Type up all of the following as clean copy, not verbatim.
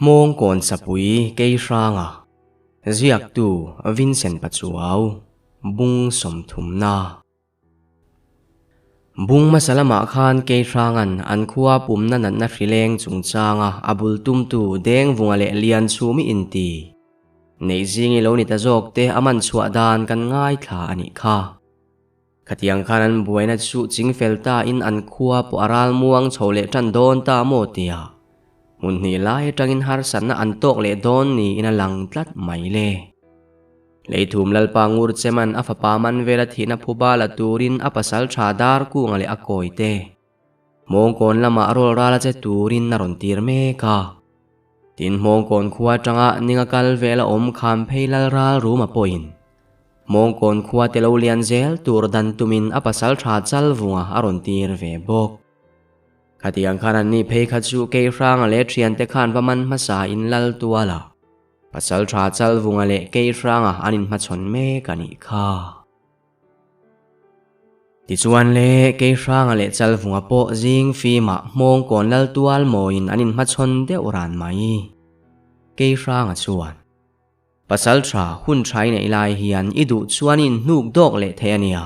Hmawngkawn Sapui Keihranga, Ziaktu Vincent Pachuau, Bung sawmthumna. Bung hmasa lamah khan Keihranga'n an khua pumna natna hrileng chungchanga a bul tumtu Dengvunga leh Lianchhumi inti neih zingi lo ni ta zawk te a man chhuah dan kan ngaithla a nih kha. Khatiang khan an buaina chu chingfel ta in an khua pawh a ral muang chho leh tan dawn ta maw tia hmun hnih lai atangin harsatna an tawk leh dawn niin a lang tlat mai le. Leithum Lalpa Ngur Cheman a fapa man vela thihna phuba la turin a pasal tha dar kunga leh a kawi te Hmawngkawn lamah rawl ral a che turin a rawn tir mek a. Tin Hmawngkawn khua atanga ninga kal vela awm kham phei lal ral ruma pawhin Hmawngkawn khua te lo lian zel tur dan tumin a pasal tha chal vunga a rawn tir ve bawk. Khatiang khan an ni phei kha chu Keihranga leh thiante khan va man hmasa in lal tual a. Pasal tha Chalvunga leh Keihranga an inhmachhawn mek a nih kha. Tichuan le, Keihranga leh Chalvunga pawh zing fimah Hmawngkawn lal tual mawiin an inhmachhawn deuh ran mai. Keihranga chuan, Pasal tha hun tha i neih lai hian i duh chuan i inhnuk dawk leh thei a nia.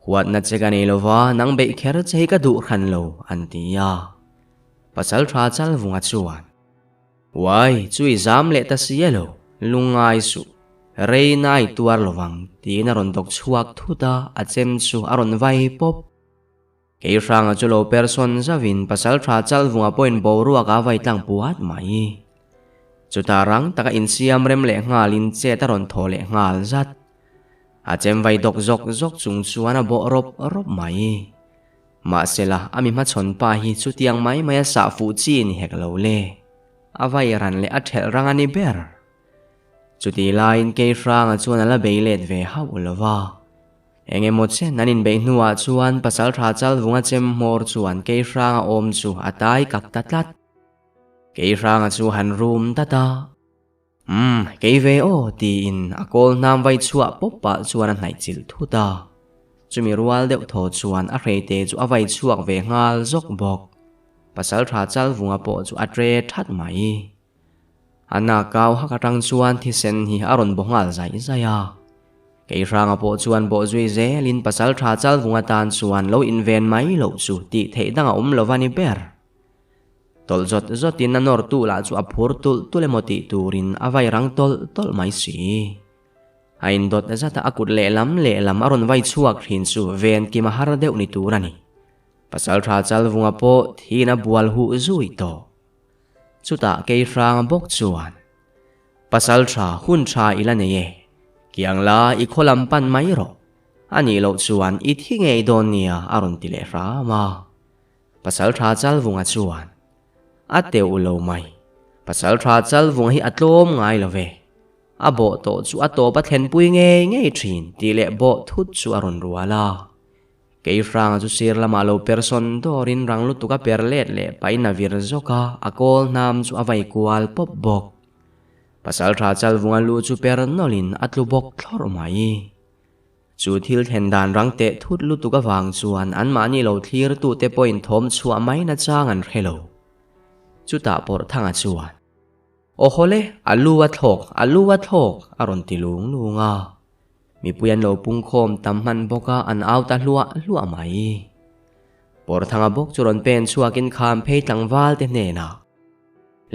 Huatna che ka nei lova, nang beih kher che hi ka duh hran lo, an ti a. Pasal tha Chalvunga chuan, Uai, chu i zam leh ta si elo, lungngai suh, rei na i tuar lovang, tiin a rawn dawk chhuak thut a, a chem chu a rawn vai pawp. Keihranga chu lo per sawn zauhin pasal tha Chalvunga pawhin boruak a vai tlang puat mai. Chutah rang taka insiam rem leh nghalin chet a rawn thaw leh nghal zat. A chem vai dawk zawk zawk chung chuan a bawh rawp rawp mai. Mahsela, a mi hmachhawn pa hi chutiang mai mai a sah fuh chi ni hek lo le. A vai ran leh a ṭhelh rang a ni ber. Chutih laiin Keihranga chuan a la bei let ve hauh lo va. Eng emaw chen an inbeih hnuah chuan Pasalṭha Chalvunga chem hmawr chuan Keihranga awm chu a tai kak ta tlat. Keihranga chu han rum dat a. Umm, kei ve aw, tiin a kawl hnam vai chhuah pawp pah chuan a hnaih chilh thut a. Chumi rual deuh thaw chuan a hreite chu a vai chhuak ve nghal zawk bawk. Pasalṭha Chalvunga pawh chu a ṭe ṭhat mai. A na kau hak aṭang chuan thisen hi a rawn baw nghal zaih zaih a. Keihranga pawh chuan bawhzui zelin Pasalṭha Chalvunga tan chuan lo inven mai loh chu tih theih dang a awm lo va ni ber. Tawlh zawt zawtin a nawr tu lah chu a phur tulh tulh emaw tih turin a vai rang tawlh tawlh mai si. A indawt zata a kut lehlam lehlam a rawn vai chhuak thin chu ven kim a har deuh ni tur a ni. Pasaltha Chalvunga pawh thiin a bual huh zui tawh. Chutah Keihranga bawk chuan, Pasaltha hun tha i la nei e, kiang la i khaw lam pan mai rawh. A nih loh chuan i thi ngei dawn nia a rawn ti leh hram a. Pasalṭha Chalvunga chuan, A teuh lo mai. Pasalṭha Chalvunga hi a tlawm ngai lo ve. A bawh tawh chu a tawp a thlenpui ngei ngei ṭhin tih leh bawh thut chu a rawn rual a. Keihranga chu sir lamah lo per sawn dawrin rang lutuk a per let leh pahin a vir zawk a, a kawl hnam chu a vai kual pawp bawk. Pasalṭha Chalvunga lu chu per nawlhin a tlu bawk thlawrh mai. Chu thil thlen dan rang teh thut lutuk avang chuan anmahni lo thlirtute pawhin thawm chhuah mai nachang an hre lo. Chutah Pawrhthanga chuan, Aw hawle, a lu a thlawk, a lu a thlawk, a rawn ti lung lung a. Mipui an lo pungkhawm tam hman bawk a, an au ta hluah hluah mai. Pawrhthanga bawk chu rawn pen chhuakin kham phei tlangval te hnenah,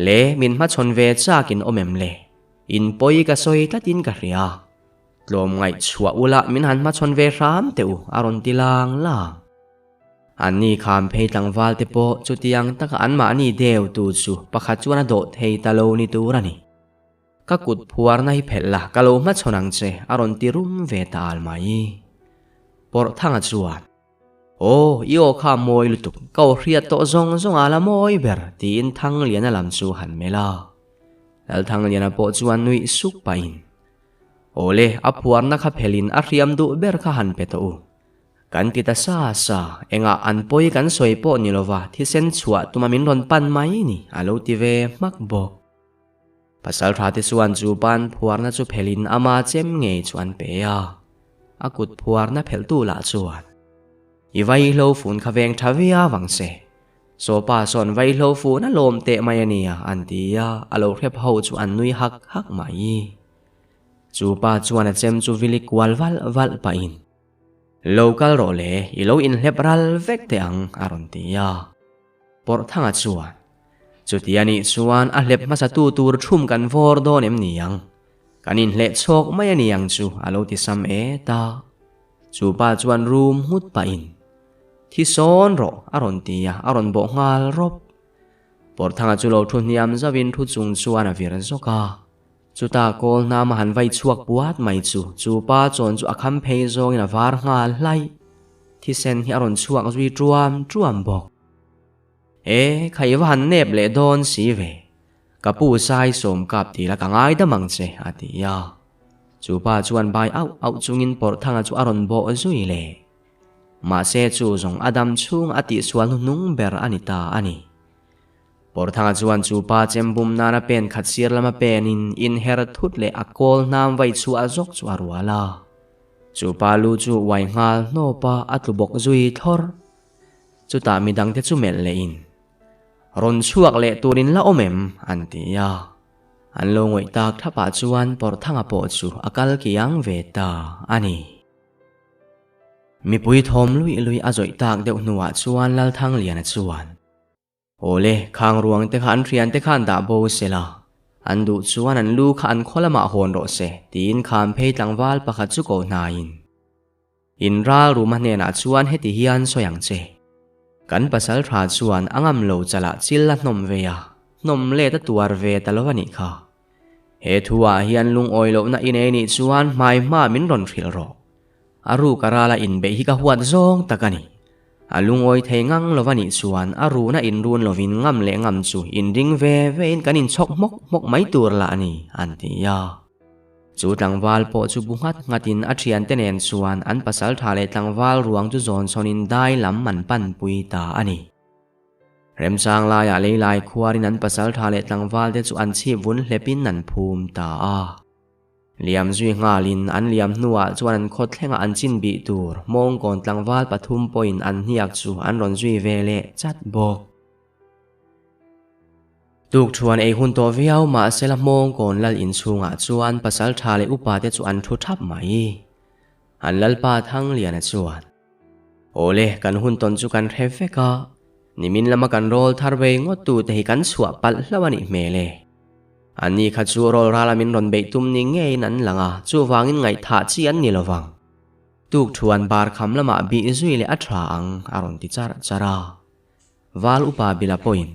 Le, min hmachhawn ve chakin awm em le? In pawi ka sawi tlatin ka hria. Tlawm ngaihchhuah ula min han hmachhawn ve hram teh u, a rawn ti lang lang. Anni kham phei tlangval te pawh chutiang taka anmahni deu tu chu pakhat chuan a dawh thei ta lo ni tur a ni. Ka kut phuarna hi phelh la, ka lo hmachhawn ang che, a rawn ti rum ve ta al mai. Pawrhthanga chuan, Aw, i aw kha a mawi lutuk, ka aw hriat tawh zawng zawng a la mawi ber, tiin Thangliana lam chu han melh a. Lalthangliana pawh chuan nuih suk pahin, Awle, a phuarna kha phelin a hriam duh ber kha han pe tawh u. Kan ti ta sa sa, engah an pawi kan sawi pawh ni lova thisen chhuah tuma min rawn pan mai ni, a lo ti ve hmak bawk. Pasaltha te chuan chu pan phuarna chu phelin ama chem ngei chu an pe a, a kut phuarna phelhtu lah chuan, I vaihlo fun kha veng tha viau ang che. Saw pa sawn vaihlo fun a lawm teh mai a nia an ti a, a lo hrep ho chu an nui hak hak mai. Chu pa chuan a chem chu vili kual valh valh pahin, Lo kal rawh le, i lo inhlep ral vek teh ang a rawn ti a. Pawrhthanga chuan, Chuti a nih chuan a hlep hmasa tu tur thum kan vawr dawn em ni ang? Kan inhleh chhawk mai a ni ang chu a lo ti sam et a. Chu pa chuan rum nghut pahin, Thi sawn rawh a rawn ti a, a rawn bawh nghal rawp. Pawrhthanga chu lo thu hniam zauhin thu chung chuan a vir zawk a. Chuta kawl hnam a han vai chhuak puat mai chu, chu pa chawn chu a kham phei zawngin a var nghal hlaih. Thisen hi a rawn chhuak zui tuam tuam bawk. E, khai va han nep leh dawn si ve. Ka pu sai sawm kap ti la ka ngai dam ang che, a ti a. Chu pa chuan bai auh auh chungin Pawrhthanga chu a rawn bawh zui le. Mahse chu zawng a dam chhung a tihsual hnuhnung ber a ni ta a ni. Pawrthanga chuan chu pa chem bum nana pen khat sir lama penin inher thut leh a kawl hnam vai chhuah zawk chu a rual a. Chu pa lu chu uai nghal hnawp a, a tlu bawk zui thlawr. Chutah midangte chu melh lehin, Rawn chhuak leh turin la awm em? an ti a. An lo ngawih tak thlapah chuan Pawrthanga pawh chu a kal kiang ve ta a ni. Mipui thawm luih luih a zawih tak deuh hnuah chuan Lalthangliana chuan, Awle, khang ruang te kha an hrian te khan dah bo se la, an duh chuan an lu kha an khaw lamah hawn rawh se, tiin kham phei tlangval pakhat chu ko hnaiin. In ral ruma hnenah chuan heti hian sawi ang che. Kan pasal tha chuan a ngam lo chalah chil a hnawm ve a, hnawm let a tuar ve ta lo a nih kha. He thu ah hian lungawi lohna i nei nih chuan hmai hma min rawn hrilh rawh. A ruk a rala inbeih hi ka huat zawng tak a ni. A lungawi thei ngang lo va nih chuan a runa inrun lovin ngam leh ngam chu inring ve vein kan inchhawk hmawk hmawk mai tur lah a ni, an ti a. Chu tlangval pawh chu bu nghat nghatin a thiante nen chuan an pasaltha leh tlangval ruang chu zawn chhawnin dai lam an panpui ta a ni. Remchang laiah leilai khuarin an pasaltha leh tlangvalte chu an chhip vun hlepin an phum ta a. Liam zui nghalin an liam hnuah chuan an khaw thlengah an chin bih tur Hmawngkawn tlangval pathum pawhin an hniak chu an rawn zui ve leh chat bawk. Tukṭhuan ei hun tawh viau mahsela Hmawngkawn lal inchhungah chuan pasalṭha leh upa te chu an thu ṭhap mai. An lalpa Thangliana chuan, Awle, kan hun tawn chu kan hre vek a, nimin lama kan rawl thar vei ngawt tute hi kan chhuah palh hlauh a nih hmel e. Anni kha chu rawl rala min rawn beih tum ni ngeiin an lang a, chuvangin ngaihthah chi an ni lovang. Tuk thuan bar kham lamah bih zui leh a tha ang, a rawn ti char char a. Val upa Bila pawhin,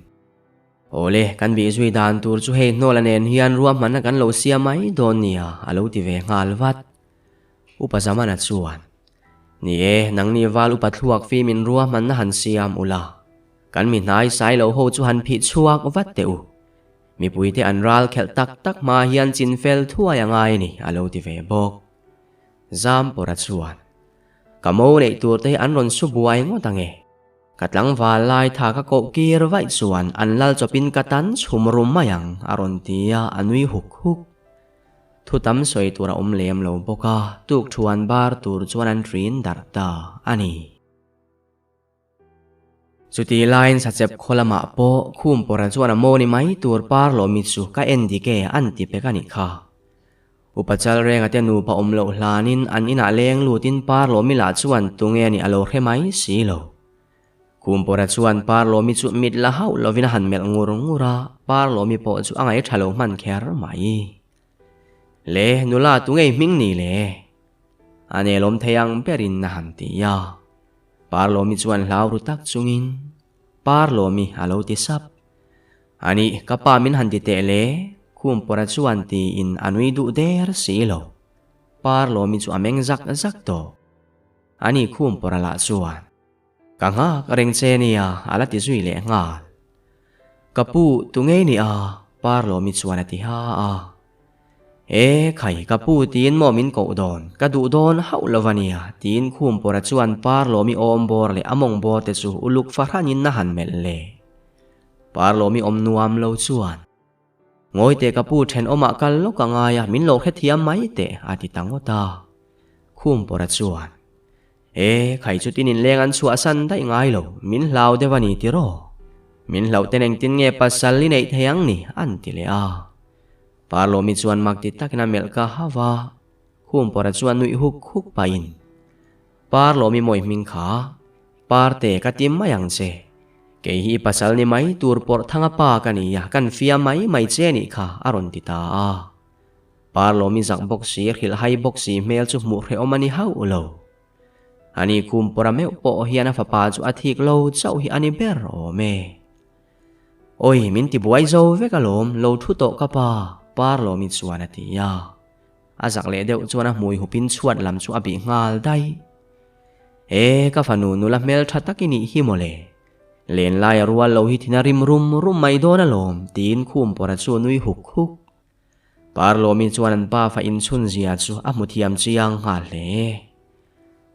Awle, kan bih zui dan tur chu hei hnawla nen hian ruahmanna kan lo siam mai dawn nia, a lo ti ve nghal vat. Upa Zamana chuan, Ni e, nangni val upa thluak fimin ruahmanna han siam ula, kan mi hnai sai lo ho chu han phih chhuak vat teh u. Mipuite an ral khelh tak tak hma hian chin fel thuai a ngai a ni, a lo ti ve bawk. Zampawra chuan, Ka mo neih tur te hi an rawn su buai ngawt ang e. Ka tlangval lai tha ka koh kir vaih chuan an lal chawpin ka tan chhum rum mai ang, a rawn ti a, a nui huk huk. Thu tam sawi tur a awm lem lo bawk a, tukthuan bar tur chuan an ṭin darh ta a ni. Chuti laiin sachep khaw lamah pawh khum pawra chuan a maw ni mai tur par lawmi chu ka en dik e an ti pek a nih kha. Upa Chalrenga te nupa awm loh hlanin an inah leng lutin par lawmi lah chuan tunge a nih a lo hre mai si lo. Khum pawra chuan par lawmi chu mit la hauh lovin a han melh ngur ngur a, par lawmi pawh chu a ngaihṭha lo hman kher mai. Le, nula tunge i hming ni le? A nelawm thei ang berin a han ti a. Parlawmi chuan hlau ru tak chungin, Parlawmi a lo ti sap. Ani, ka pa min han ti teh le, Khumpawra chuan tiin a nui duh der si lo. Parlawmi chu a meng zak zak tawh. Ani Khumpawra lah chuan, Ka nghak reng che nia, a la ti zui leh nghal. Ka pu, tu ngei ni a? Parlawmi chuan a ti ha a. E khai, ka pu tiin maw min koh dawn? Ka duh dawn hauh lo va nia, tiin Khumpawra chuan Parlawmi awm bawr leh a mawng bawr te chu uluk fahranin a han melh le. Parlawmi awm nuam lo chuan, Ngawi teh ka pu thenawmah kal lawk a ngai a, min lo hrethiam mai teh, a ti ta ngawt a. Khumpawra chuan, E khai, chutin inleng an chhuahsan daih ngai lo, min hlau deuh a ni tiraw? Min hlauh ten engtin nge pasal i neih thei ang ni? An ti leh a. Parlawmi chuan mak ti takin a melh ka hauh a. Khumpawra chuan nuih huk huk pahin, Parlawmi mawi hming kha, Parte ka ti mai ang che. Kei hi i pasal ni mai tur pawrh thanga pa ka ni a, kan fia mai mai che nih kha, a rawn ti ta a. Parlawmi zak bawk si, hrilhhai bawk si hmel chu hmuh hrehawm a ni hauh lo. Ani Khumpawra meuh pawh hian a fapa chu a thik lo chauh hi a ni ber awm e. Awi, min ti buai zo vek alawm, lo thu tawh ka pa, Parlawmi chuan a ti a. A zak leh deuh chuan a hmui hupin chhuat lam chu a bih nghal daih. E, ka fanu nula hmeltha tak i nih hi mawle. Lenlai a rual lo hi thina rim rum rum mai dawn alawm, tiin Khumpawra chu a nui huk huk. Parlawmi chuan an pa fa inchhun zia chu a hmu thiam chiang nghal hle.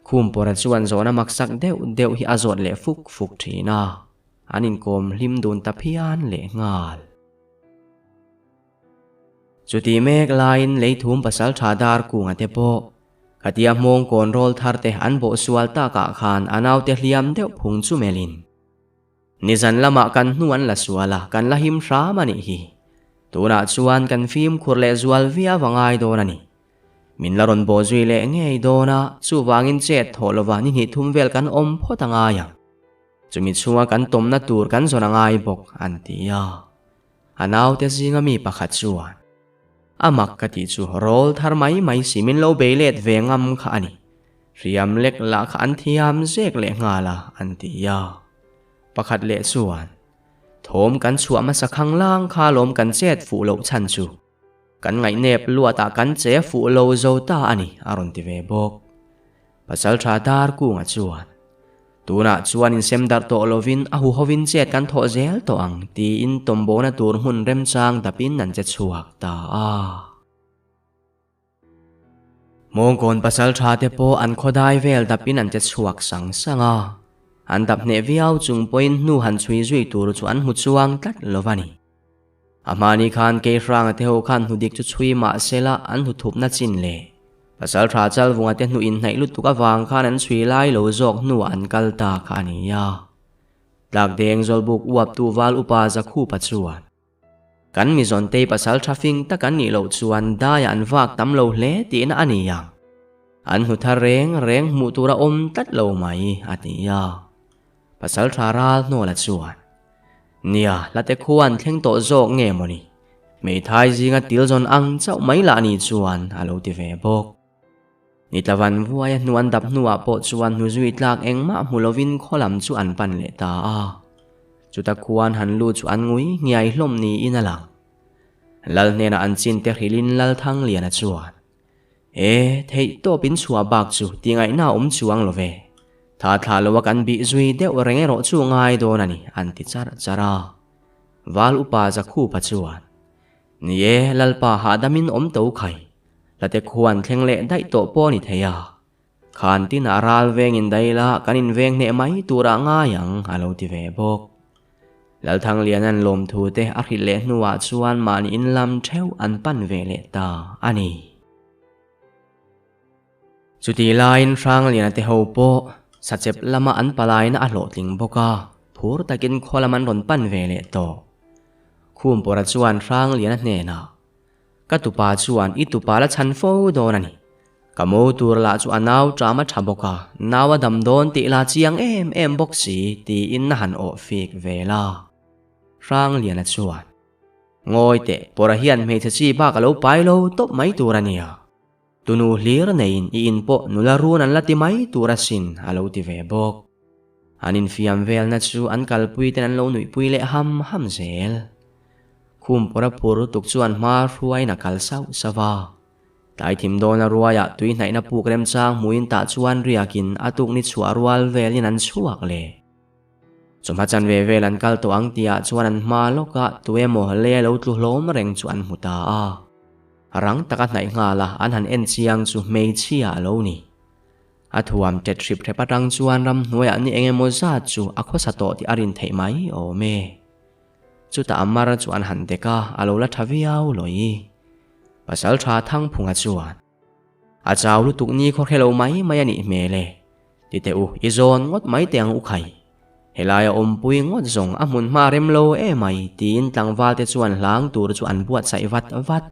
Khumpawra chuan zawhna maksak deuh deuh hi a zawt leh fuk fuk thin a, an inkawm hlim dun ta phian leh nghal. Chutih mek laiin leithum pasal tha dar kunga te pawh khatia hmawngkawn rawl thar te an bawh sual takah khan a naute hliam deuh phung chu melhin Nizan lamah kan hnu an la sual a, kan la him hram a nih hi. Tunah chuan kan fimkhur leh zual viau a ngai dawn a ni. Min la rawn bawh zui leh ngei dawn a, chuvangin chet thawh lova ni hnih thum vel kan awm phawt a ngai ang. Chumi chhunga kan tawmna tur kan zawn a ngai bawk, an ti a. A naute zinga mi pakhat chuan, A mak ka tih chu rawl thar mai mai si min lo bei let ve ngam kha a ni. Hriam lek lah kha an thiam zek leh nghal a, an ti a. Pakhat leh chuan, Thawm kan chhuah hmasa khang lang kha lawm kan chet fuh loh chhan chu. Kan ngaihnep luatah kan che fuh lo zo ta a ni, a rawn ti ve bawk. Pasalṭha Darkunga chuan, Tunah chuan insem darh tawh lovin a huhovin chet kan thawh zel tawh ang, tiin tawmbawna tur hmun remchang dapin an che chhuak ta a. Mawngkawn pasalṭha te pawh an khawdai vel dapin an che chhuak sang sang a, an dap hneh viau chung pawhin hnu han chhui zui tur chu an hmu chuang tlat lo va ni. A hmani khan Keihranga te ho khan hnu dik chu chhui mah sela an hnu thupna chin le. Pasalṭha Chalvunga te hnu inhnaih lutuk avang khan an chhui lai lo zawk hnuah an kal ta kha a ni a. Tlakdeng Zawlbuk uaptu Val Upa Zakhupa chuan. Kan Mizontei pasal tha fing tak an nih loh chuan daiah an vak tam lo hle tihna a ni ang. An hnu thar reng reng hmuh tur a awm tlat lo mai, a ti a. Pasal tha ral hnawla chuan, Nia, hlate khuan thleng tawh zawk nge mawni? Hmeithai zinga til zawn ang chauh mai lah ni chuan, a lo ti ve bawk. Nitlavan vuaia hnu an dap hnuah pawh chuan hnu zui tlak engmah hmu lovin khaw lam chu an pan leh ta a. Chuta khuan han lut chu an ngui ngiai hlawm niin a lang. Lal hnenah an chin te hrilhin Lalthangliana chuan, E, theih tawp in chhuah bak chu ti ngaihna a awm chuang lo ve. Tha thlah loa kan bih zui deuh reng erawh chu ngai dawn a ni, an ti charh charh a. Val upa Zakhupa chuan, Ni e, Lalpa hahdamin awm to khai. Hlate khuan thleng leh daih tawh pawh a ni thei a. Khan tinah ral vengin daih la kan inveng hneh mai turah ngai ang, a lo ti ve bawk. Lalthangliana'n lawmthu te a hrilh leh hnuah chuan mahni in lam theuh an pan ve leh ta a ni. Chutih laiin Hrangliana te ho pawh sachep lama an palaina a hlawhtling bawk a, phur takin khaw lam an rawn pan ve leh tawh. Khumpawra chuan Hrangliana hnenah, Ka tupa chuan i tupa la chhan fo dawn a ni. Ka mo tur lah chu a nau ṭam a ṭha bawk a, nau a dam dawn tih la chiang em em bawk si, tiin a han awh fik vel a. Hrangliana chuan, Ngawi teh, Pawra hian hmeichhe chi bak a lo pai lo tawp mai tur a nia. Tunu hlir neiin i in pawh nula run an la ti mai tur asin, a lo ti ve bawk. An infiam velna chu an kalpui ten an lo nuihpui leh ham ham zel. Khum pawra phur lutuk chuan hma hruaiin a kal sauh sauh va. Tlai thim dawna ruaiah tui hnaihna puk remchang hmuin tah chuan riakin a tukni chhuah rual velin an chhuak leh. Chawhma chanve vel an kal tawh ang tihah chuan an hma lawkah tuemaw lei a lo tlu hlawm reng chu an hmu ta a. Rang taka hnaih nghal a an han en chiang chu hmeichhia a lo ni. A thuam tet hrip hrep atang chuan ramhnuaiah ni eng emaw zat chu a khawsa tawh tih a rin theih mai awm e. Chutah a mar chu an han dek a, a lo la tha viau lawi. Pasal tha Thangphunga chuan, A chau lutuk ni khaw hre lo mai mai a nih hmel e. Ti teh u, i zawn ngawt mai teh ang u khai. Helaia awmpui ngawt zawng a hmun hma rem lo emai tiin tlangval te chuan hlang tur chu an buatsaih vat vat.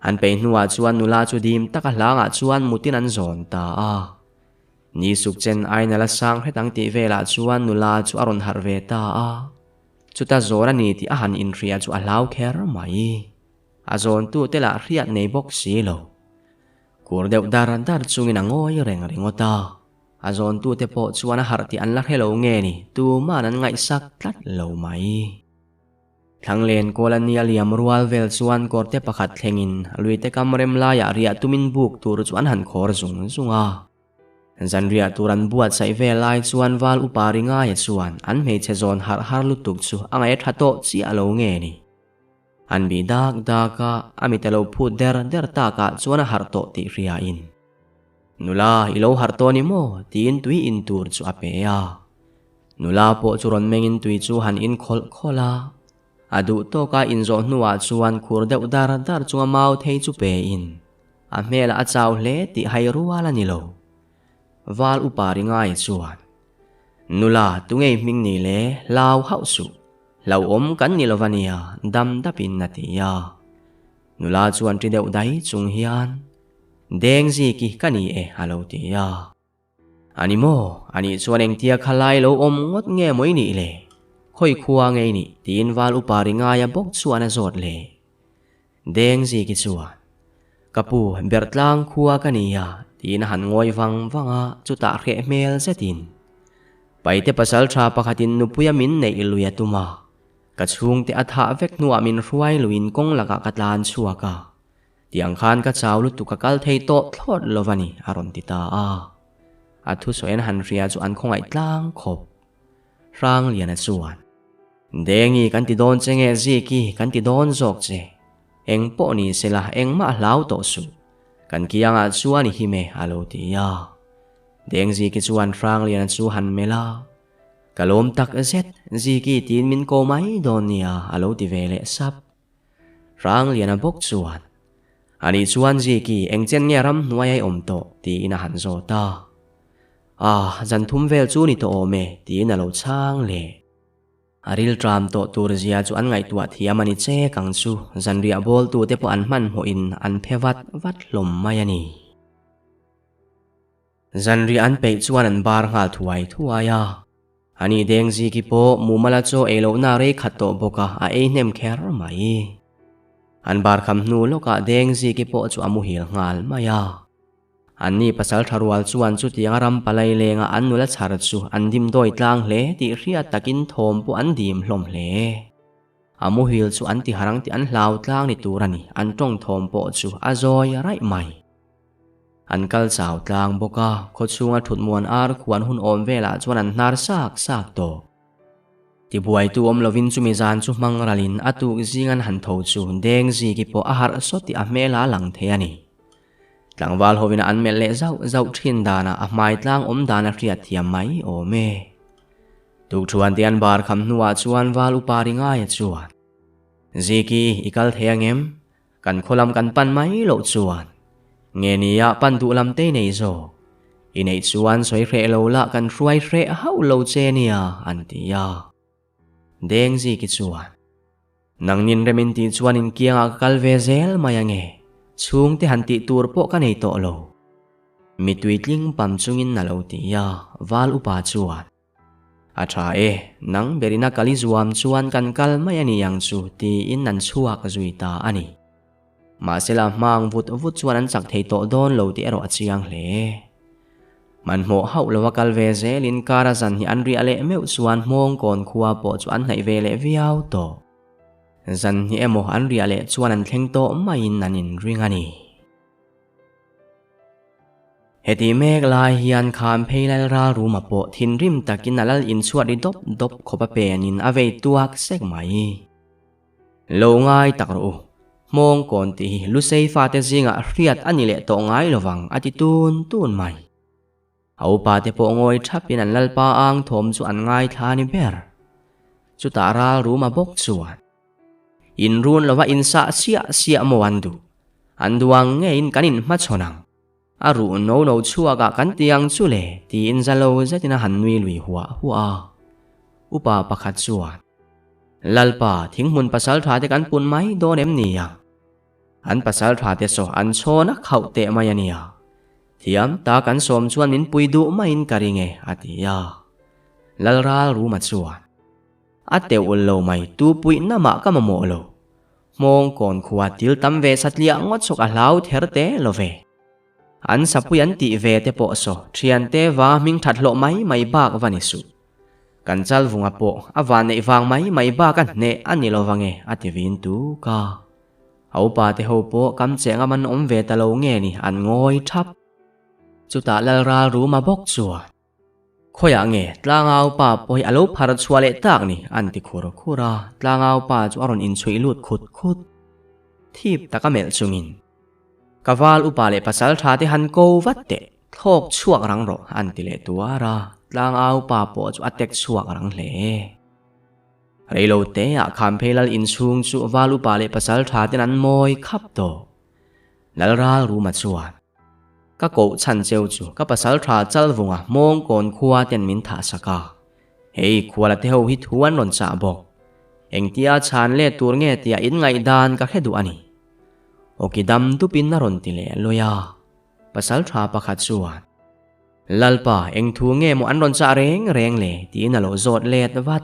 An peih hnuah chuan nula chu dim taka hlangah chuan mutin an zawn ta a. Ni suk chen aina la sang hret ang tih velah chuan nula chu a rawn harh ve ta a. Chuta zawn a ni tih a han inhria chu a hlau kher mai. A zawntute lah hriat nei bawk si lo. Kur deuh dar dar chungin a ngawi reng ringawt a. A zawntute pawh chuan a harh tih an la hre lo nge ni, tuman an ngaihsak tlat lo mai. Thlanglen kawl a nia liam rual vel chuan kawrte pakhat thlengin luite kam rem laiah riah tumin buk tur chu an han khawr zung zung a. Zanriah tur an buatsaih vel lai chuan val upa ringaia chuan an hmeichhe zawn harh har lutuk chu a ngaih a tha tawh chiah lo nge ni. An bih dak dak a, a mit a lo phut der der takah chuan a harh tawh tih hriain. Nula, i lo harh tawh ni maw? tiin tui in tur chu a pe a. Nula pawh chu rawn mengin tui chu han in khawlh khawlh a. A duh tawka inzawh hnuah chuan khur deuh dar dar chunga mau thei chu pe in a hmelah a chau hle tih hai rual a ni lo. Val upa ri ngai chuan, Nula, tungei hming ni le, hlau hauh suh. Hlauhawm kan ni lo va nia, dam dapin a ti a. Nula chuan ṭi deuh dai chung hian, Deng ziki ka ni e a lo ti a. A ni maw? A nih chuan engtia kha lai lo awm ngawt nge maw i nih le? Khawi khua nge i nih? tiin val upa ri ngaia bawk chuan a zawt le. Deng ziki chuan, Ka pu, Berhtlang khua ka ni a, tiin a han ngawi vang vang a, chutah hreh hmel zetin, Paite pasal tha pakhatin nupuia min neih lui a tum a, ka chhungte a thah vek hnuah min hruai luiin kawng lakah ka tlan chhuak a, Tiang khan ka chau lutuk ka kal thei tawh thlawt lo va ni, a rawn ti ta a. A thusawi an han hria chu an khawngaih tlang khawp. Hrangliana chuan, Dengi kan ti dawn che nge Ziki kan ti dawn zawk che. Eng pawh ni sela engmah hlau tawh suh. Kan kiangah chuan i him e, a lo ti a. Deng Ziki chuan Hrangliana chu han melh a, Ka lawm tak zet, Ziki tiin min ko mai dawn nia, a lo ti ve leh sap. Hrangliana bawk chuan, Ani chuan Ziki, eng chen nge ram hnuai a i awm tawh? tiin a han zawt a. Ah, zan thum vel chu ni tawh awm e, tiin a lo chhang le. A ril tram tawh tur zia chu an ngaihtuah thiam a ni chek ang chu, zanriah bawltute pawh an hmanhmawhin an phe vat vat hlawm mai a ni. Zanriah an peih chuan an bar nghal thuai thuai a. Ani Dengziki pawh mumala chaw ei lohna rei khat tawh bawk a, a ei hnem kher mai. An bar kham hnu lawkah Dengziki pawh chu a muhil nghal mai a. Anni pasal tha rual chuan chutianga ram palai lenga an nula chhar chu an dimdawi tlang hle tih hriat takin thawm pawh an dim hlawm hle. A muhil chu an tiharang tih an hlau tlang ni tur a ni, an tawng thawm pawh chu a zawi raih mai. An kal chau tlang bawk a, khaw chhunga thut muan ar khuan hun awm velah chuan an hnar sak sak tawh. Tibuaitu awm lovin chumi zan chu hmang ralin a tuk zing an han tho chu Deng Ziki pawh a harh sawt tih a hmel a lang thei a ni. Tlangval hovin an melh leh zauh zauh thin danah a hmai tlang awm dan a hriat thiam mai awm e. Tukthuan te an bar kham hnuah chuan val upa ri ngaia chuan, Ziki, i kal thei angem? Kan khaw lam kan pan mai loh chuan nge nia pan duh lam te nei zawk. I neih chuan sawi hreh lo lah kan hruai hreh hauh lo che nia an ti a. Dengziki chuan, Nangnin remin tih chuan inkiangah ka kal ve zel mai ange, chhungte han tih tur pawh ka nei tawh lo. Mitui tling pam chungin a lo ti a, Val upa chuan, A tha e, nang berina kal i zuam chuan kan kal mai a ni ang chu tiin an chhuak zui ta a ni. Mahsela hmang vut vut chuan an chak thei tawh dawn lo tih erawh a chiang hle. Hmanhmawh hauh lova kal ve zelin kar a zan hi an riah leh meuh chuan Hmawngkawn khua pawh chu an hnaih ve leh viau tawh. Zan hnih emaw an riah leh chuan an thleng tawh maiin an inring a ni. Heti mek lai hian kham phei lal ral ruma pawh thinrim takin a lal inchhuat ri dawp dawp khawp a penin a vei tuak sek mai. Lo ngai tak rawh u, hmawng kawn tih hi Lusei fate zingah hriat a ni leh tawh ngai lovang a ti tun tun mai. A upa te pawh ngawi thapin an lalpa ang thawm chu an ngaithla ni ber. Chutah ral ruma bawk chuan. Inrun lova insah siah siah maw an duh? An duang ngeiin kan inhmachhawn ang. A ruh no no chhuakah kan ti ang chu le, tiin za lo zetin a han nui lui huah huah a. Upa pakhat chuan, Lalpa, thinghmun pasalṭha te kan pun mai dawn em ni ang? An pasalṭha te saw an chhawn a khauh teh mai a nia. Thiam tak an sawm chuan min pui duh maiin ka ring e, a ti a. Lalral Ruma chuan, A teuh ul lo mai, tu puihna mah ka mamawh lo. Hmawngkawn khua til tam ve satliah ngawt chawk a hlau ther te lo ve. An sapui an tih ve te pawh saw thiante va hming that hlawh mai mai bak va ni suh. Kan Chalvunga pawh a van neih vang mai mai bak a hneh a ni lo vange a ti vin tuk a. A upa te ho pawh kam cheng a man awm ve ta lo nge ni an ngawi thap. Chutah Lalral Ruma bawk chuan, Khawiah nge Tlangau pa pawh hi a lo phar chhuah leh tak ni an ti khur khur a, Tlangau pa chu a rawn inchhuih lut khut khut. Thip taka melh chungin. Ka val upa leh pasal tha te han ko vat teh, thlawk chhuak rang rawh an ti leh tuar a, Tlangau pa pawh chu a tek chhuak rang hle. Reilo te ah Khamphei lal inchhung chu val upa leh pasal tha ten an mawi khap tawh. Lalral Ruma chuan, Ka koh chhan cheu chu ka pasal tha Chalvunga Hmawngkawn khua ten min thah sak a. Hei khuala te ho hi thu an rawn chah bawk. Engtia chhan let tur nge tia inngaihdan ka hre duh a ni. Awki dam dupin a rawn ti leh lawi a. Pasal tha pakhat chuan, Lalpa, eng thu nge maw an rawn chah reng reng le? tiin a lo zawt let vat.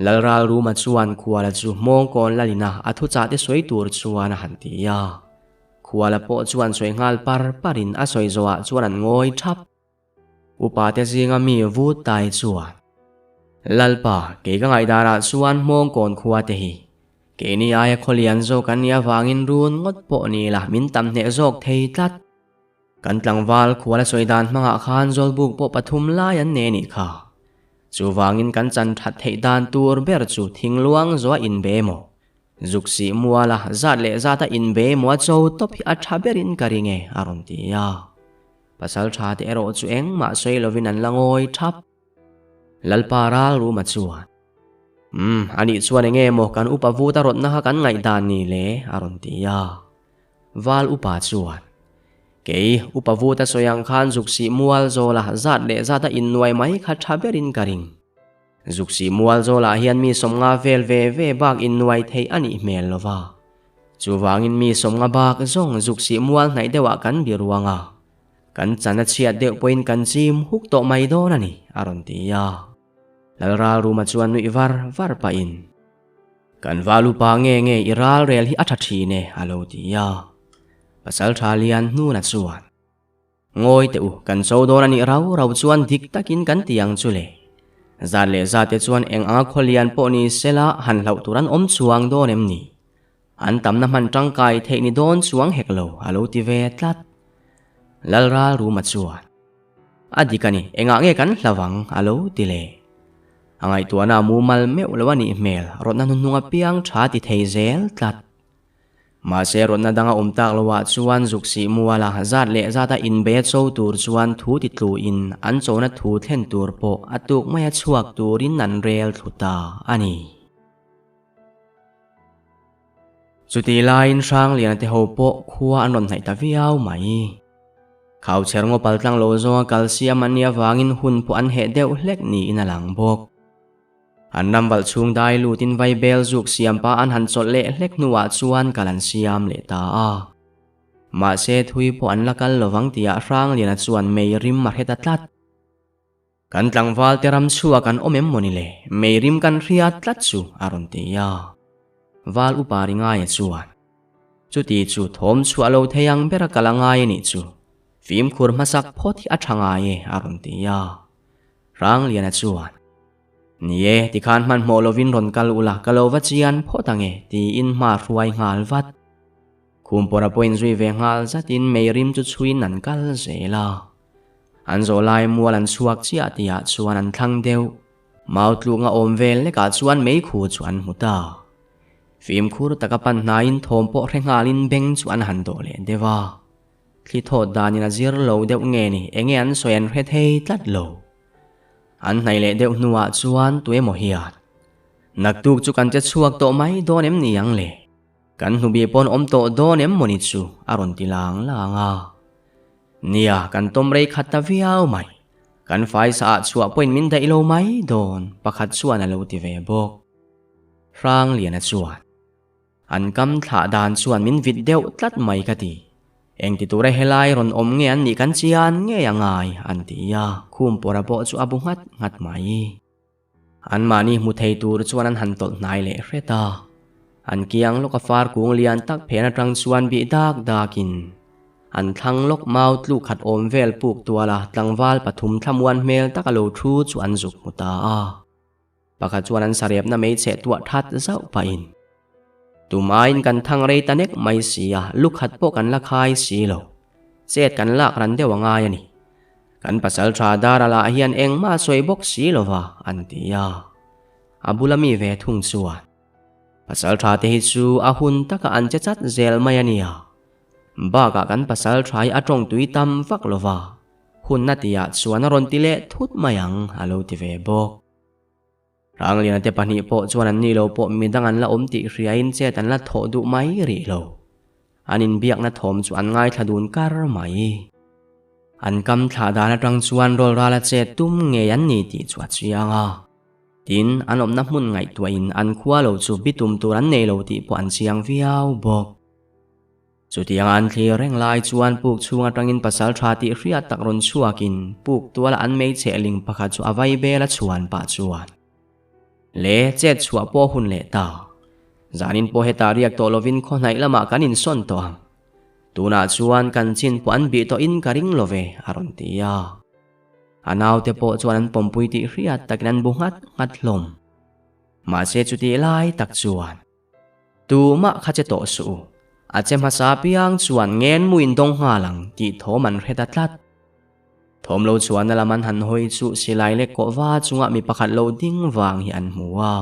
Lalral Ruma chuan khuala chu Hmawngkawn lalina a thuchah te sawi tur chuan a han ti a. Khuala pawh chuan sawi nghal par parin a sawi zawhah chuan an ngawi thap. Upa te zinga mi vut tai chuan, Lalpa, kei ka ngaihdanah chuan Hmawngkawn khua te hi keini aia khawlian zawk an nih avangin run ngawt pawh ni la min tam hneh zawk thei tlat. Kan tlangval khuala sawi dan hmangah khan Zawlbuk pawh pathum lai an nei anih kha. Chuvangin kan chan that theih dan tur ber chu thingluang zawh a inbe emaw, zuk sih muala zat leh zat a inbe emaw a cho tawp hi a tha berin ka ring e, a rawn ti a. Pasal tha te erawh chu engmah sawi lovin an la ngawi thap. Lalpa ral Ruma chuan, Umm, anih chuan enge maw kan upa vut a rawtna kha kan ngaihdan ni le, a rawn ti a. Val upa chuan, Kei, upa vuta sawi ang khan zuksih mual zawla zat leh zata innuai mai kha tha berin ka ring. Zuksih mual zawlah hian mi sawmnga vel ve ve bak innuai theih a nih hmel lo va. Chuvangin mi sawmnga bak zawng zuksih mual hnaih deuhah kan bi ruang a, kan chan a chhiat deuh pawhin kan chim huk tawh mai dawn a ni, a rawn ti a. Lalral Ruma chuan nuih var var pahin, Kan val upa nge nge i ral rel hi a tha thin e, a lo ti a. Pasal tha lian hnuna chuan, Ngawi teh u, kan cho dawn a nih rau rau chuan dik takin kan ti ang chu le. Zat leh zat te chuan eng anga khaw lian pawh ni sela han hlauh tur an awm chuang dawn em ni? An tamna hman tangkai theih ni dawn chuang hek lo, a lo ti ve tlat. Lalral Ruma chuan, A dik a ni, engah nge kan hlauh ang? a lo ti leh. A ngaihtuahna a mumal meuh lo a nih hmel, rawtna hnuhnung apiang tha ti thei zel tlat. Mahse rawtna dang a awm tak loah chuan zuk sih muala zat leh zata inbei a cho tur chuan thu ti tluin an chona thu thlen tur pawh a tuk maia chhuak turin an rel thlu ta a ni. Chutih laiin Hrangliana te ho pawh khua an rawn hnaih ta viau mai. Khauchher ngaw pal tlang lo zawnga kal siam an nih avangin hun pawh an heh deuh hlek niin a lang bawk. An ram valh chhung dai lutin vaibel zuk siam pa an han chawlh leh hlek hnuah chuan kal an siam leh ta a. Mahse thui pawh an la kal lovang tihah Hrangliana chuan mei rim a hre ta tlat. Kan tlangval te ram chhuak an awm em mawni le, mei rim kan hriat tlat chu a rawn ti a. Val upa ri ngaia chuan, Chuti chu thawm chhuah lo thei ang ber a kal a ngai a nih chu, fimkhur hmasak phawt hi a tha ngai e a rawn ti a. Hrangliana chuan, Ni e, tikhan hmanhmawh lovin rawn kal ula ka lo va chian phawt ang e tiin hma hruai nghal vat. Khumpawra pawhin zui ve nghal zatin mei rim chu chhuiin an kal zel a. An zawh lai mual an chhuak chiah tihah chuan an thlang deuh. Mau tlukna awm vel lekah chuan meikhu chu an hmu ta. Fimkhur taka pan hnaiin thawm pawh hre nghalin beng chu an han dawh leh deuh a. Thli thawt danin a zir lo deuh nge ni enge an sawi an hre thei tlat lo. An hnaih leh deuh hnuah chuan tuemaw hian, Naktuk chu kan che chhuak tawh mai dawn em ni ang le? Kan hnubi pawn awm tawh dawn em mawni chu a rawn ti lang lang a. Nia, kan tawm rei khat ta viau mai. Kan faisa ah chhuah pawhin min daih lo mai dawn, pakhat chuan a lo ti ve bawk. Hrangliana chuan, An kam thlah dan chuan min vit deuh tlat mai ka ti. Engti tura helai rawn awm nge an nih kan chian ngei a ngai, an ti a, Khumpawra pawh chu a bu nghat nghat mai. Anmahni hmu thei tur chuan an han tawlh hnai leh hret a. An kiang lawk a far kung lian tak phen atang chuan bih dak dakin an thlang lawk mau tluk khat awm vel puk tual a tlangval pathum thlamuan hmel tak a lo thu chu an zuk hmu ta a. Pakhat chuan an sarepna meichhe tuah that zauh pahin Tumaiin kan thang rei ta nek mai si a, lu khat pawh kan la khai si lo. Chet kan lak ran deuh a ngai a ni. Kan pasal tha dar a lah hian engmah a sawi bawk si lo va, an ti a. A bula mi ve thung chuan, Pasal tha te hi chu a hun takah an che chat zel mai a nia. Bakah kan pasal tha hi a tawng tui tam vak lo va, hunna tihah chuan a rawn ti leh thut mai ang, a lo ti ve bawk. Rangliana te pahnih pawh chuan an ni lo pawh midang an la awm tih hriain chet an la thawh duh mai rih lo. An inbiakna thawm chu an ngaithla dun kar mai. An kam thlah dan atang chuan rawl rala chet tum ngei an ni tih chu a chiang a. Tin, an awmna hmun ngaihtuahin an khua lo chu bitum tur an nei lo tih pawh an chiang viau bawk. Chutiang an thlir reng lai chuan puk chhung atangin pasal tha tih hriat tak rawn chhuakin puk tuala an meicheh ling pakhat chu a vai bel a chhuan pah chuan le chet chhuah pawh hun leh ta. Zanin pawh hetah riak tawh lovin khaw hnaih lamah kan insawn tawh ang. Tunah chuan kan chin pawh an bih tawhin ka ring lo ve, a rawn ti a. A naute pawh chuan an pawmpui tih hriat takin an bu nghat nghat hlawm. Mahse chutih lai tak chuan. Tumah kha che tawh suh u. A che hmasa piang chuan ngen mu in dawng nghal ang tih thawm an hre ta tlat. Thawm lo chhuahna lam an han hawi chu silai leh kawh va chungah mi pakhat lo ding vang hi an hmu a.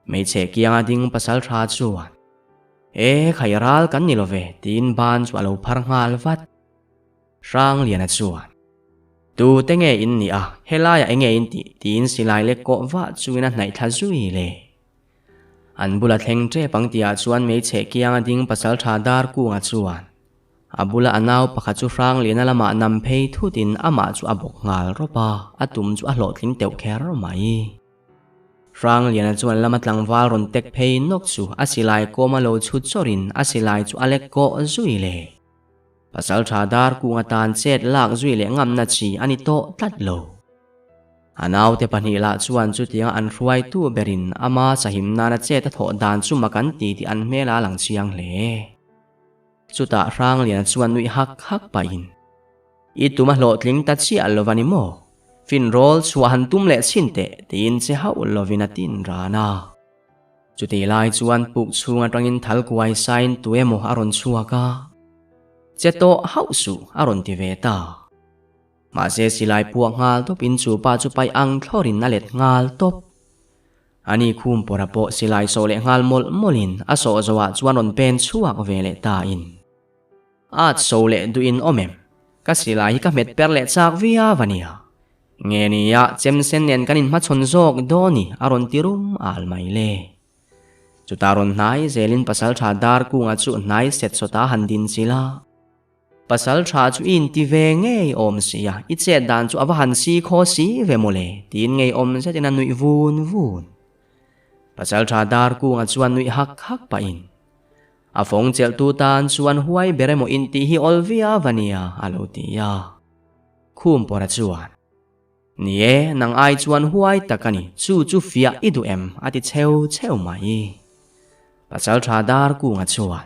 Hmeichhe kianga ding pasal tha chuan, E, khai ral kan ni lo ve tiin ban chu a lo phar nghal vat. Hrangliana chuan, Tu te nge in nih a, helaiah enge in tih? tiin silai leh kawh vah chungin a hnaih thla zui le. An bula thleng tep ang tihah chuan hmeichhe kianga ding pasal tha dar kunga chuan a bula a nau pakhat chu Hrangliana lamah nam phei thutin amah chu a bawk nghal rawp a, a tum chu a hlawhtling teuh kher mai. Hrangliana chuan lama tlangval rawn tek phei nawk chu a silai kawma lo chhut chawrin a silai chu a lek kawh zui le. Pasal tha dar kunga tan chet lak zui leh ngamna chi a ni tawh tlat lo. A naute pahnih lah chuan chutianga an hruaitu berin ama sahim nana chet a thawh dan chu mak an ti tih an hmel a lang chiang hle. Chutah Hrangliana chuan nuih hak hak pahin, I tum a hlawhtling ta chiah lo va ni maw? Finrawl chhuah han tum leh chhin teh tiin che hauh lovin a tin ran a. Chutih lai chuan puk chhung atangin thal kuai sain tu emaw a rawn chhuak a, Che tawh hauh suh a rawn ti ve ta. Mahse silai puak nghal tawp in chu pa chu paih ang thlawrin a let nghal tawp. Ani khum pawra pawh silai sawh leh nghal mawlh mawlh in a sawh zawh ah chuan rawn pen chhuak ve leh ta in. At so leh duh in awm em? Ka silai hi ka hmet per leh chak viau a nia. Nge nia chem sen nen kan inhmachhawn zawk dawn i a rawn ti rum al mai le. Chutah rawn hnai zelin pasaltha dar kunga chu hnai set sawta han din chilh a. Pasal tha chu i inti ve ngei awm si a, i chet dan chu a va han si khaw si ve mawle, tiin ngei awm zetin a nuih vun vun. Pasal tha dar kunga chuan nuih hak hak pahin, A fawng chelhtu tan chuan huai ber emaw intih hi awl viau a nia, a lo ti a. Khum pawra chuan, Ni e, nang ai chuan huai tak a ni, chu chu fiah i duh em? a ti cheu cheu mai. Pasal tha dar kunga chuan,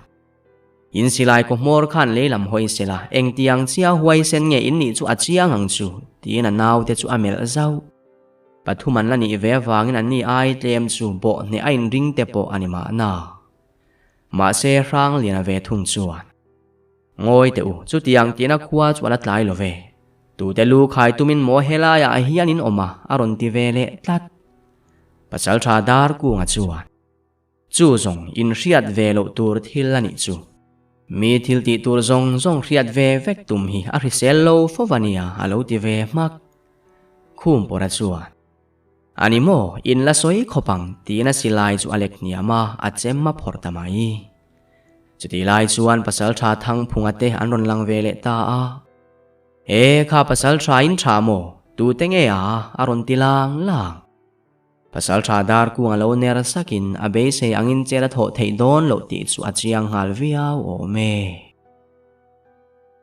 In silai kaw hmawr khan lei lam hawi se la, engtiang chia huai sen nge in nih chu a chiang ang chu, tiin a naute chu a melh zauh. Pathum an la nih ve avangin an ni ai tlem chu bawh hneh a inring te pawh a ni mahna. Mahse Hrangliana ve thung chuan, Ngawi teh u, chutiang tihna khua chu a la tlai lo ve. Tute lu khai tumin maw helaiah hian in awm a, a rawn ti ve leh tlat. Pasalṭha Darkunga chuan. Chu zawng in hriat ve loh tur thil a nih chu. Mi thil tih tur zawng zawng hriat ve vek tum hi a hrisel lo fo va nia a lo ti ve hmak. Khum pawra chuan, A ni maw, in la sawi khawp ang tiin a silai chu a lek hniam a, a chem a phawrh ta mai. Chutih lai chuan Pasalṭha Thangphunga te an rawn lang ve leh ta a. E, kha Pasalṭha in ṭha maw? Tute nge a? a rawn ti lang lang. Pasalṭha dar kung a lo ner sakin a beisei angin chet a thawh theih dawn loh tih chu a chiang nghal viau awm e.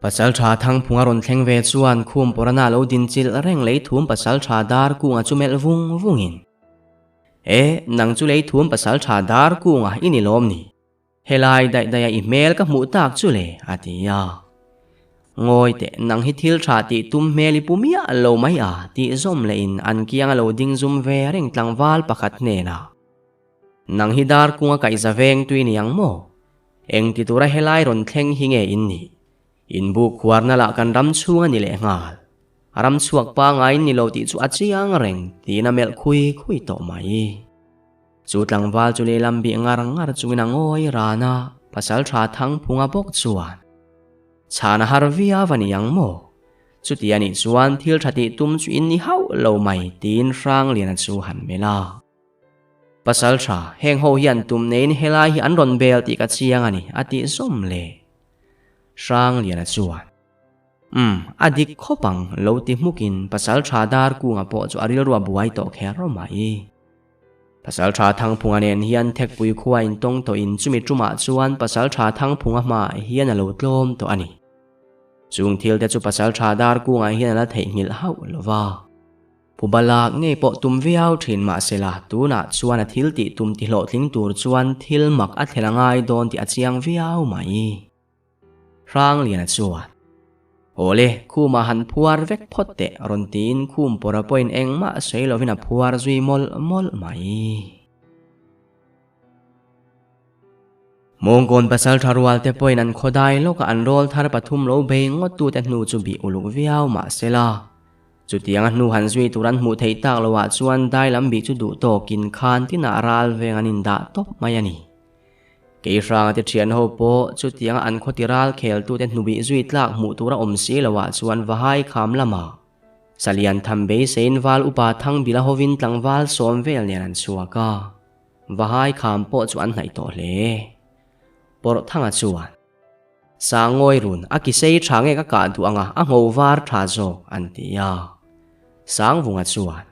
Pasalṭha Thangphunga rawn thleng ve chuan khum pawrana lo din chilh reng leithum pasalṭha dar kunga chu melh vung vungin, E, nang chu leithum pasalṭha dar kunga i ni lawm ni? Helai daih daiha i hmel ka hmuh tak chu le, a ti a. Ngawi teh, nang hi thil tha tih tum hmel i pu miah lo mai a, tih zawm lehin an kiang a lo ding zum ve reng tlangval pakhat hnenah, Nang hi dar kunga kaihza veng tui ni ang maw? Eng ti tura helai rawn thleng hi nge in nih? In buk khuarna lah kan ram chhung a ni lehnghal. A ram chhuak pangaiin ni lo tih chu a chiang reng, tiin a melh khui khui tawh mai. Chu tlangval chu lehlam bih ngar ngar chungin a ngawi ran a, Pasalṭha Thangphunga bawk chuan, Chhan a har viau a ni ang maw? Chuti a nih chuan thil ṭha tih tum chu in ni hauh lo mai, tiin Hrangliana chu han melh a. Pasalṭha, heng ho hian tum neiin helai hi an rawn bel tih ka chiang a ni, a tih zawm le. Hrangliana chuan. Umm, a dik khawp ang, lo ti hmukin Pasalṭha Darkunga pawh chu a rilru a buai tawh kher mai. Pasalṭha Thangphunga nen hian Thekpui khua intawng tawhin chumi ṭumah chuan Pasalṭha Thangphunga hmaah hian a lo tlawm tawh a ni. Chung thil te chu Pasalṭha Darkunga hian a la theihnghilh hauh lo va. Phuba lak ngei pawh tum viau ṭhin mahsela tunah chuan a thil tih tum ti hlawhtling tur chuan thil mak a thlen a ngai dawn tih a chiang viau mai. Hrangliana chuan, Awle, khumah han phuar vek phawt teh, rawn tiin khum pawra pawhin engmah sawi lovin a phuar zui mawlh mawlh mai. Mawngkawn pasal tha rual te pawhin an khawdai lawkah an rawl thar pathum lo bei ngawt tute hnu chu bih uluk viau mahsela, chutianga hnu han zui tur an hmuh theih tak loah chuan dai lam bih chu duh tawkin khan tinah ral veng an indah tawp mai a ni. Kei hranga te thian ho pawh chutianga an khawti ral kheltute hnubih zui tlak hmuh tura awm si loah chuan Vahai kham lamah Salian tham beiseiin val upa Thangbila hovin tlangval sawm vel nen an chhuak a, Vahai kham pawh chu an hnaih tawh hle. Pawrhthanga chuan, Sangawi run, a kisei tha nge ka kah duh anga a ngho var tha zawk, an ti a. Sangvunga chuan,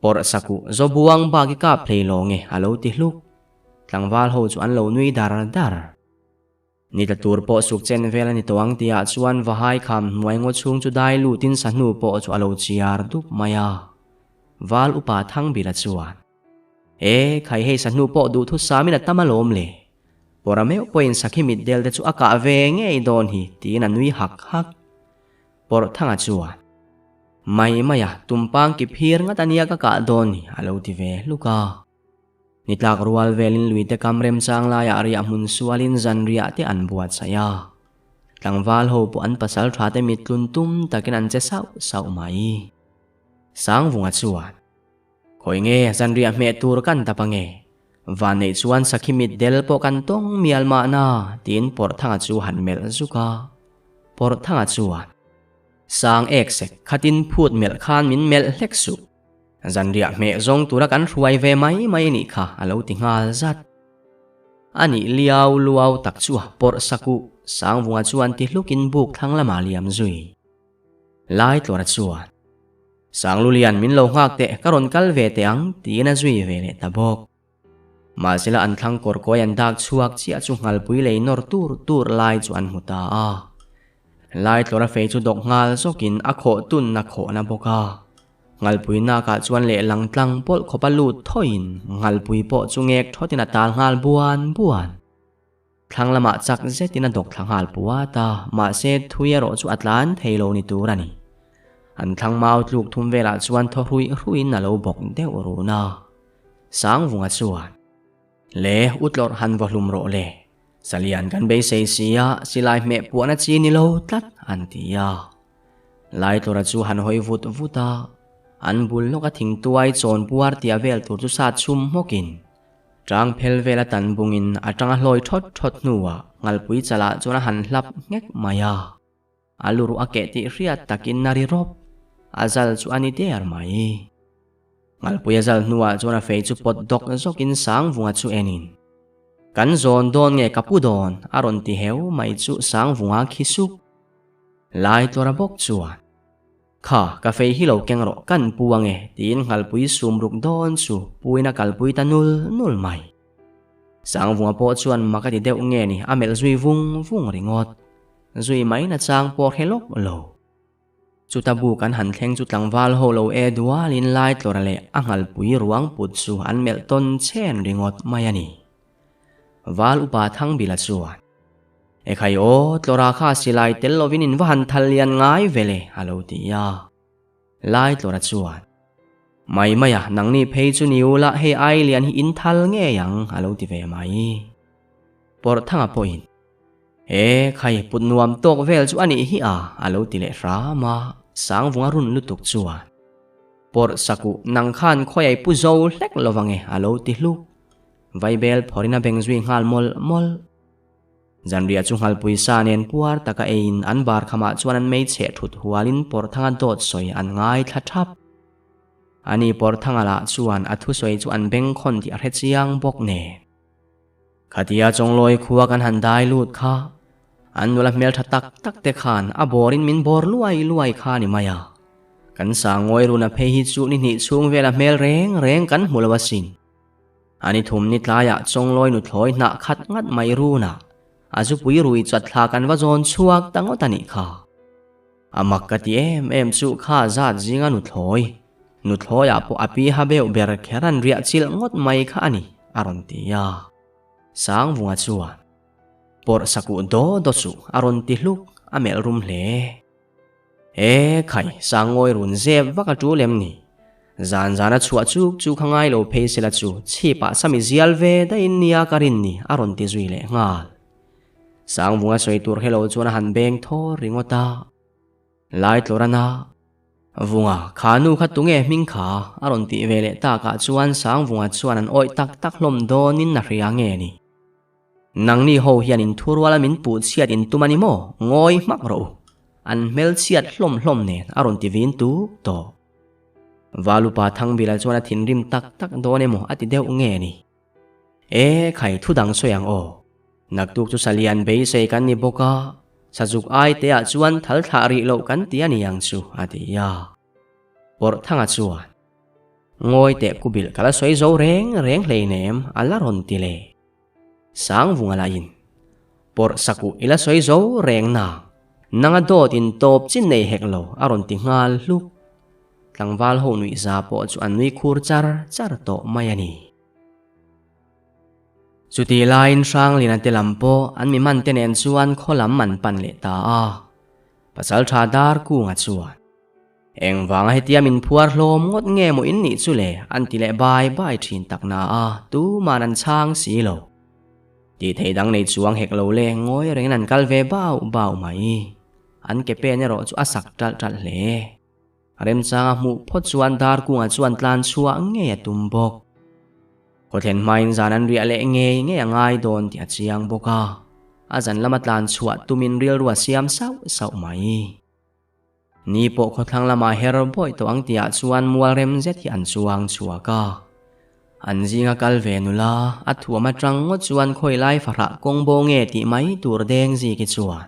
Pawrh sakuh, Zobuang bak i kap hlei lo nge, a lo ti hluk. Tlangval ho chu an lo nui dar dar. Ni tla tur pawh suk chen vel a ni tawh ang tihah chuan Vahai kham hnuai ngaw chhung chu dai lutin sahnu pawh chu a lo chiar dup mai a. Val upa Thangbila chuan, E, khai hei sahnu pawh duhthu samin a tam alawm le. Pawra meuh pawhin sakhi mitdel te chu a kah ve ngei dawn hi, tiin a nui hak hak. Pawrhthanga chuan, Mai mai a, tumpang ki phir ngat ania ka kah dawn ni, a lo ti ve hluk a. Ni tlak rual velin luite kam remchang laiah riah hmun sualin zanriah te an buatsaih a. Tlangval ho pawh an pasal tha te mittlun tum takin an che sauh sauh mai. Sangvunga chuan, Khawi nge zanriah hmeh tur kan tap ange? Vanneih chuan sakhi mitdel pawh kan tawng mial mahna, tiin Pawrhthanga chu han melh zuk a. Pawrhthanga chuan, Sang ek sek khatin phut melh khan min melh hlek suh. Zanriah hmeh zawng tura kan hruai ve mai mai nih kha a lo ti nghal zat. A nih liau luau tak chu a pawrh sak u, Sangvunga chuan ti hlukin buk thlang lamah liam zui. Laitlawra chuan, Sanglulian min lo nghak teh ka rawn kal ve teh ang tiin a zui ve leh ta bawk. Mahsela an thlang kawr kawi an dak chhuak chiah chu nghalpui lei nawr tur tur lai chu an hmu ta a. Laitlawra fei chu dawk nghal zawkin a khawh tunna khawhna bawk a. Nghalpui nakah chuan lehlang tlang pawlh khawpa lut thawiin nghalpui pawh chu ngek thawtin a tal nghal buan buan. Thlang lamah chak zetin a dawk thla nghal puat a, mahse thui erawh chu a tlan thei lo ni tur a ni. An thlang mau tluk thum velah chuan thaw hruih hruihin a lo bawk deuh run a. Sangvunga chuan, Le, u tlawrh han vaw hlum rawh le. Salian kan beisei si a, silai hmeh puahna chi ni lo tlat, an ti a. Laitlawra chu han hawi vut vut a, an bul lawka thingtuai chawn puar tia vel tur chu sat chhum hmawkin, Tang phel vela tan bungin a tanga hlawi thawt thawt hnuah Ngalpui chalah chuan a han hlap nghek mai a. A luruh a keh tih hriat takin a ri rawp. A zal chu a ni der mai. Ngalpui a zal hnuah chuan a fei chu pawt dawk zawkin Sangvunga chu enin, Kan zawn dawn nge ka pu dawn? a rawn ti heu mai chu Sangvunga khi suk. Laitlawra bawk chuan. Kha, ka fei hi lo keng rawh, kan pu ang e, tiin nghalpui sum ruk dawn chu puin a kalpui ta nul nul mai. Sangvunga pawh chuan mak a ti deuh nge ni, a melh zui vung vung ringawt. Zui mai na chang pawh hre lawk lo. Chuta buk an han thleng chu tlangval ho lo e dualin Laitlawra leh a nghalpui ruang put chu an melh tawn chen ringawt mai a ni. Val upa Thangbila chuan, Ekhai aw, Tlawra kha silai tel lovin in va han thal lian ngai ve le, a lo ti a. Laitlawra chuan, Mai mai a, nangni phei chu ni ula hei ai lian hi in thal ngei ang, a lo ti ve mai. Pawrhthanga pawhin, E khai, put nuam tawk vel chu a nih hi a, a lo ti leh hram a, Sangvunga run lutuk chuan, Pawrh sakuh, nang khan khawiai pu zo hlek lo vang e, a lo ti hluk. Vaibel phawrin a beng zui nghal mawlh mawlh. Zanriah chu nghalpui sa nen puar taka eiin an bar khamah chuan an meicheh thut hualin Pawrhthanga dawt sawi an ngaithla thap. Ani Pawrhthanga lah chuan a thusawi chu an bengkhawn tih a hre chiang bawk nen. Khatia Chawnglawi khua kan han dai lut kha, an nula hmeltha tak tak te khan a bawrin min bawr luai luai kha ni mai a. Kan sangawi runa phei hi chu ni hnih chhung vela hmel reng reng kan hmu lo asin. A ni thum ni tlaiah Chawnglawi nuthlawi hnah khat ngat mai runa a zupui rui chat thla kan va zawn chhuak ta ngawt a nih kha. A mak ka ti em em chu kha zat zinga nuthlawi, nuthlawiah pawh a pi ha beuh ber kher an riah chilh ngawt mai kha a ni, a rawn ti a. Sangvunga chuan, Pawrh sakuh daw daw suh, a rawn ti hluk, a melh rum hle. E khai, Sangawi run zep vak a tul em ni? Zan zana chhuah chuk chu kha ngai lo phei sela chu chhipah sami zial ve daihin nia ka rin ni, a rawn ti zui leh nghal. Sangvunga sawi tur helo chuan a han beng thaw ringawt a. Laitlawrana, Vunga, kha nu kha tunge hming kha? a rawn tih ve leh takah chuan Sangvunga chuan an awih tak tak hlawm dawnin a hria nge ni. Nangni ho hian in thuruala min puh chhiat in tum a ni maw? Ngawi hmak rawh u. An hmel chhiat hlawm hlawm nen a rawn ti vin tuk tawh. Valupa Thangbila chuan a thinrim tak tak dawn emaw a ti deuh nge ni. E khai thu dang sawi ang aw. Naktuk chu Salian beisei kan ni bawk a, Sazuk ai te ah chuan thal thlah rih loh kan ti a ni ang chu a ti a. Pawrhthanga chuan, Ngawi teh kubilh ka la sawi zo reng reng hleinem a la rawn ti le. Sangvunga lahin, Pawrh sakuh i la sawi zo reng na, nanga dawt in tawp chin nei hek lo a rawn ti nghal hluk. Tlangval ho nuihza pawh chu an nui khur char char tawh mai a ni. Chutih laiin Hranglina te lam pawh an mi hman te nen chuan khaw lam an pan leh ta a. Pasaltha Darkunga chuan, Engvanga hetia min phuar hlawm ngawt nge maw in nih chu le? an ti leh bai bai thin tak na a, tuman an chhang si lo. Tih theih dang nei chuang hek lo le ngawi rengin an kal ve bau bau mai. An ke pen erawh chu a sak ṭalh ṭalh hle. Remchanga hmuh phawt chuan Darkunga chuan tlan chhuah ngei a tum bawk. Khawthlen hmain zan an riah leh ngei ngei a ngai dawn tih a chiang bawk a, a zan lama tlan chhuah tumin rilru a siam sauh sauh mai. Ni pawh khawthlang lamah her bawi tawh ang tihah chuan mual rem zet hi an chuang chhuak a. An zinga kal ve nula, a thuam atang ngawt chuan khawi lai fahrah kawng bo nge tih mai tur deng ziki chuan,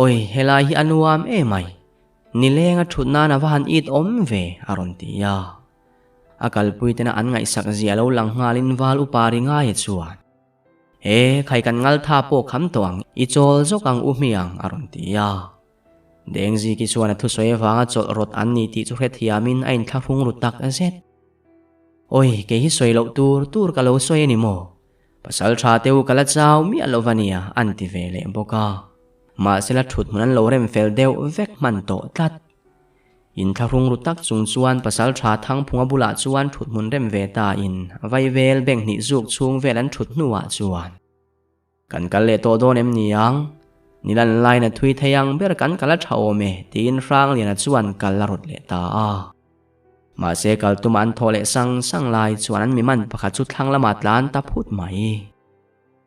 Awi, helai hi a nuam emai. Nilenga thut nan a va han it awm ve, a rawn ti a. A kalpui tena an ngaihsak zia lo lang nghalin val upa ri ngai chuan, He, khai kan ngal tha pawh kham tawh ang, i chawl zawk ang u hmiang, a rawn ti a. Dengziki chuan a thusawi avanga chawlh rawt an ni tih chu hrethiamin a inthlahrung ru tak zet. Awi, kei hi sawi loh tur tur ka lo sawi a ni maw? Pasal tha te u ka la chau miah lo va nia, an ti ve leh bawk a. Mahsela thut hmun an lo rem fel deuh vek hman tawh tlat. Inthlahrung ru tak chung chuan pasal tha Thangphunga bulah chuan thut hmun rem ve ta in vaivel bank hnih zuk chhung vel an thut hnuah chuan, Kan kal leh tawh dawn em ni ang? Nilan laina thui thei ang ber kan kal a tha awm e, tiin Hrangliana chuan kal a rawt leh ta a. Mahse kal tuma an thawh leh sang sang lai chuan an miman pakhat chu thlang lamah tlan ta phut mai.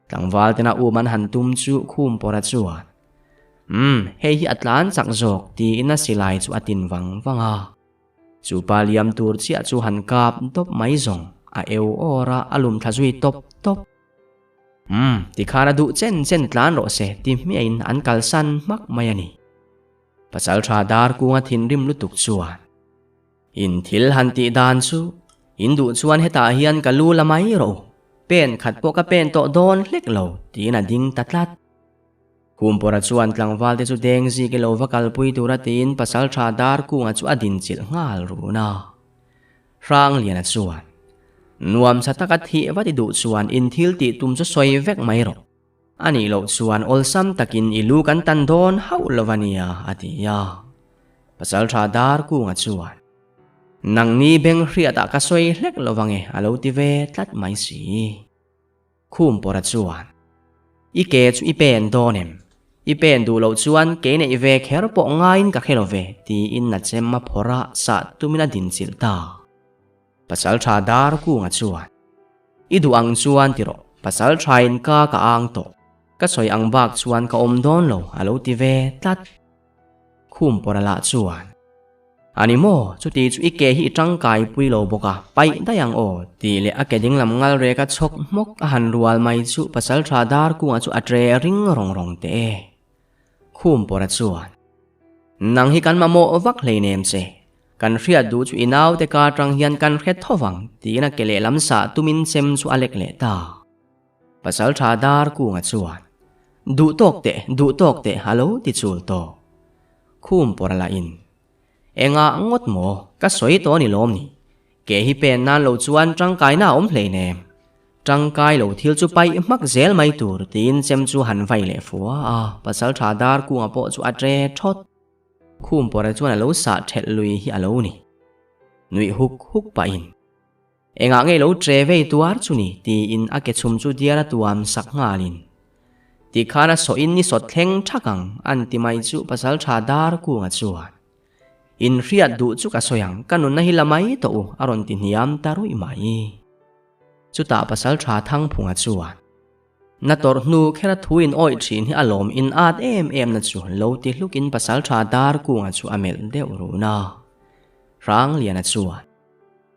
Tlangval tena um an han tum chu khum pawra chuan, Umm, hei hi a tlan chak zawk, tiin a silai chu a tin vang vang a. Chu pa liam tur chiah chu han kap dawp mai zawng, a eu awr a, a lum thla zui tawp tawp. Umm, tikhan a duh chen chen tlan rawh se, ti hmiahin an kalsan hmak mai a ni. Pasalṭha Darkunga thinrim lutuk chuan, In thil han tih dan chu, in duh chuan hetah hian ka lu la mai rawh u, pen khat pawh ka pen tawh dawn hlek lo, tiin a ding ta tlat. Khumpawra chuan tlangval te chu deng zik i lo va kalpui tura tiin pasalṭha Darkunga chu a dinchilh nghal run a. Hrangliana chuan, Nuamsa taka thih vat i duh chuan in thil tih tum chu sawi vek mai rawh. A nih loh chuan awlsam takin i lu kan tan dawn hauh lo a nia, a ti a. Pasalṭha Darkunga chuan, Nangni beng hriatah ka sawi hlek lo ange, a lo ti ve tlat mai si. Khumpawra chuan, I ke chu i pen dawn em? I pen duh loh chuan kei neih ve kher pawh ngaiin ka hre lo ve, tiin a chem a phawrh a, sah tumin a dinchilh ta. Pasalṭha Darkunga chuan, I duh ang chuan ti rawh, pasalṭhain ka ka ang tawh, ka sawi ang bak chuan ka awm dawn lo, a lo ti ve tlat. Khumpawra lah chuan, A ni maw, chuti chu i ke hi i tangkai pui lo bawk a, paih daih ang aw, tih leh a ke dinglam ngal reka chhawk hmawk a han rual mai chu pasalṭha Darkunga chu a ṭe ring rawng rawng teh e. Khumpawra chuan, Nang hi kan mamawh vak hleinem che, kan hriat duh chu i naute ka aṭang hian kan hre tho vang, tiin a ke lehlam sah tumin chem chu a lek leh ta. Pasalṭha Darkunga chuan, Duh tawk teh, duh tawk teh, a lo ti chul tawh. Khum pawr lah in, Engah ngawt maw, ka sawi tawh a ni lawm ni? Ke hi pen nan lo chuan ṭangkaina a awm hleinem. Ṭangkai lo thil chu paih hmak zel mai tur, tiin chem chu han vai leh fua a, Pasalṭha Darkunga pawh chu a ṭe ṭhawt. Khum pawra chuan a lo sah ṭhelh lui hi a lo ni. Nuih huk huk pahin. Engah nge lo tre vei tuar chu ni? tiin a ke chhum chu diar a tuam sak nghalin. Tikhan a sawhin ni sawt thleng thak ang, an ti mai chu pasaltha Darkunga chuan. In hriat duh chu ka sawi ang, ka nunna hi la mai tawh u, a rawn ti hniam ta ruih mai. Chutah pasaltha Thangphunga chuan, Na tawrh hnu khera thu in awih thin hi a lawm in at em em na chu lo ti hlukin pasaltha Darkunga chu a melh deuh run a. Hrangliana chuan.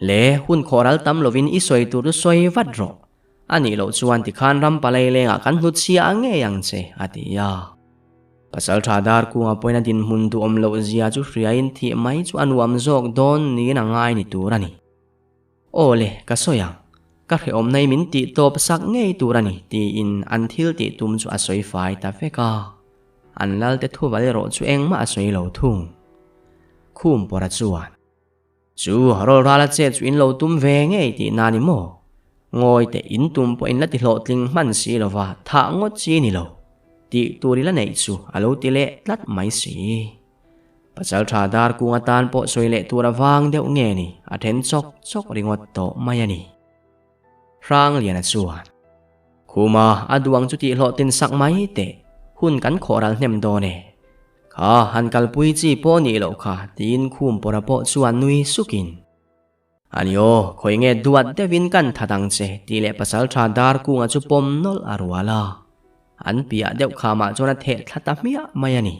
Le, hun khawh ral tam lovin i sawi tur chu sawi vat rawh. A nih loh chuan tikhan ram palai lengah kan hlut chhia a ngei ang che, a ti a. Pasalṭha Darkunga pawhin a dinhmun duhawm loh zia chu hriain thih mai chu a nuam zawk dawn niin a ngai ni tur a ni. Aw le, ka sawi ang. Ka hrehawmna i min tih tawp sak ngei tur a ni, tiin an thil tih tum chu a sawi fai ta vek a. An lalte thuval erawh chu engmah a sawi lo thung. Khumpawra chuan. Chu rawlral a chet chu in lo tum ve ngei tih na ni maw? Ngawi teh in tum pawh in la ti hlawhtling hman si lo va, thah ngawt chi ni lo. Tih tur i la neih chu a lo ti leh tlat mai si. Pasal tha dar kung atan pawh sawi leh tur a vang deuh nge ni, a then chawk chawk ringawt tawh mai a ni. Hrangliana chuan, Khuma a duang chu tih hlawhtlin sak mai teh, hun kan khawh ral hnem dawn e. Kha han kalpui chi pawh nih loh kha, tiin khum pawra pawh chuan nui sukin, Ani aw, khawi nge duat deuhin kan that ang che, tih leh pasalṭha Darkunga chu pawm nawlh a rual a. An piah deuh khamah chuan a theh thla ta hmiah mai a ni.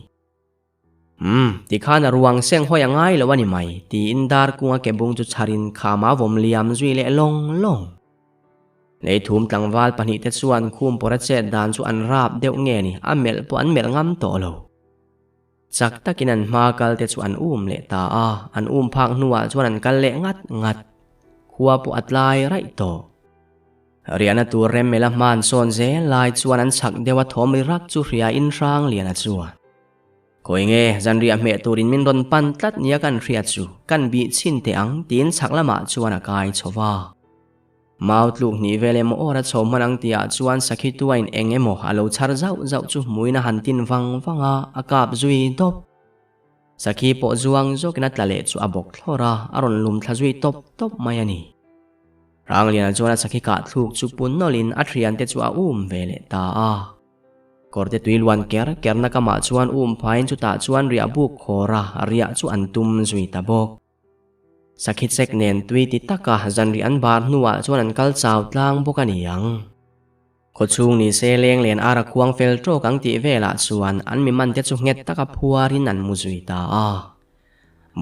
Umm, tikhan a ruang seng hawi a ngai lo a ni mai, tiin Darkunga ke bung chu chharin khama vawm liam zui leh lawng lawng. Leithum tlangval pahnihte chuan khum pawra chet dan chu an rap deuh nge ni, a melh pawh an melh ngam tawh lo. Chak takin an hma kal te chu an um leh ta a, an um phak hnuah chuan an kal leh ngat ngat. Khua pawh a tlai raih tawh. Riahna tur rem mela hman sawn zel lai chuan an chhak deuh a thawm ri rak chu hria in hrang lian a chuan. Khawi nge zanriah hmeh turin min rawn pan tlat nia kan hriat chu kan bih chhin teh ang tiin chhak lamah chuan a kai chho va. Mau tluk hnih vel emaw awr a chho hman ang tihah chuan sakhi tuain eng emaw a lo chhar zauh zauh chu hmuin a han tin vang vang a, a kap zui dawp. Sakhi pawh zuang zawkin a tla leh chu a bawk thlawr a, a rawn lum thla zui tawp tawp mai a ni. Rangliana chuan a sakhi kah thluk chu pun nawlhin a thiante chu a um ve leh ta a. Kawrte tui luan ker kerna kamah chuan um phain chutah chuan riah buk khawr a, riah chu an tum zui ta bawk. Sakhi chek nen tui ti taka zanriah an bar hnuah chuan an kal chau tlang bawk a ni ang. Khawchhung ni se leng len ar a khuang fel tawk ang tih velah chuan an mi man te chu nghet taka phuarin an mu zui ta a.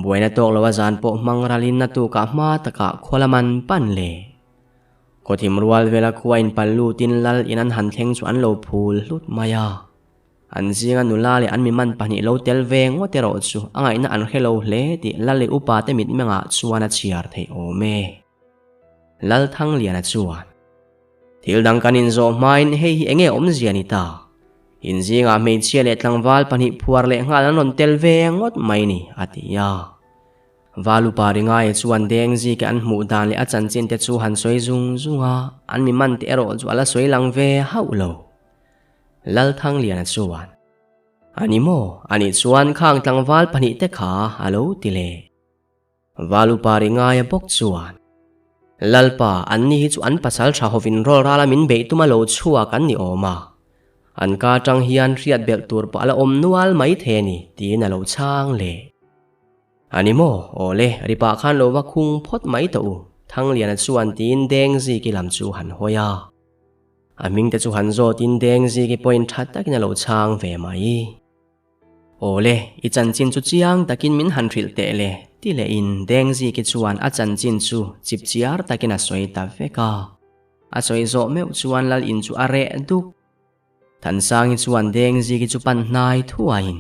Buaina tawk lo a zan pawh hmang ralin na tukah hma takah khaw lam an pan le. Khawthim rual vela khua in pal lutin lal in an han thleng chu an lo phul hlut mai a. An zinga nula leh an mi man pahnih lo tel ve ngawt erawh chu a ngaihna an hre lo hle tih Lal leh upate mitmengah chuan a chhiar theih awm e. Lalthangliana chuan, Thil dang kan inzawh hmain hei hi enge awmzia ni ta? Inzingah hmeichhia leh tlangval pahnih phuar leh nghal an rawn tel ve ngawt mai ni, a ti a. Valupa Ringaia chuan Dengzike an hmuh dan leh a chanchin te chu han sawi zung zung a, an mi man te erawh chu a la sawi lang ve hauh lo. Lalthangliana chuan, A ni maw? A nih chuan khang tlangval pahnih te kha a lo ti le. Valupa Ringaia bawk chuan, Lalpa, anni hi chu an pasal tha hovin rawl rala min beih tuma lo chhuak an ni awm a. An ka atang hian hriat belh tur pawh a la awm nual mai thei a ni, tiin a lo chhang leh. A ni maw? Aw le, ripah khan lo va khung phawt mai tawh u, Thangliana chuan tiin Dengziki lam chu han hawi a. A hming te chu han zawtin Dengziki pawhin tha takin a lo chhang ve mai. Aw le, i chanchin chu chiang takin min han hrilh teh le, ti lehin Dengziki chuan a chanchin chu chipchiar takin a sawi ta vek a. A sawi zawh meuh chuan Lal in chu a reh duk. Thansangi chuan Dengziki chu pan hnai thuaiin,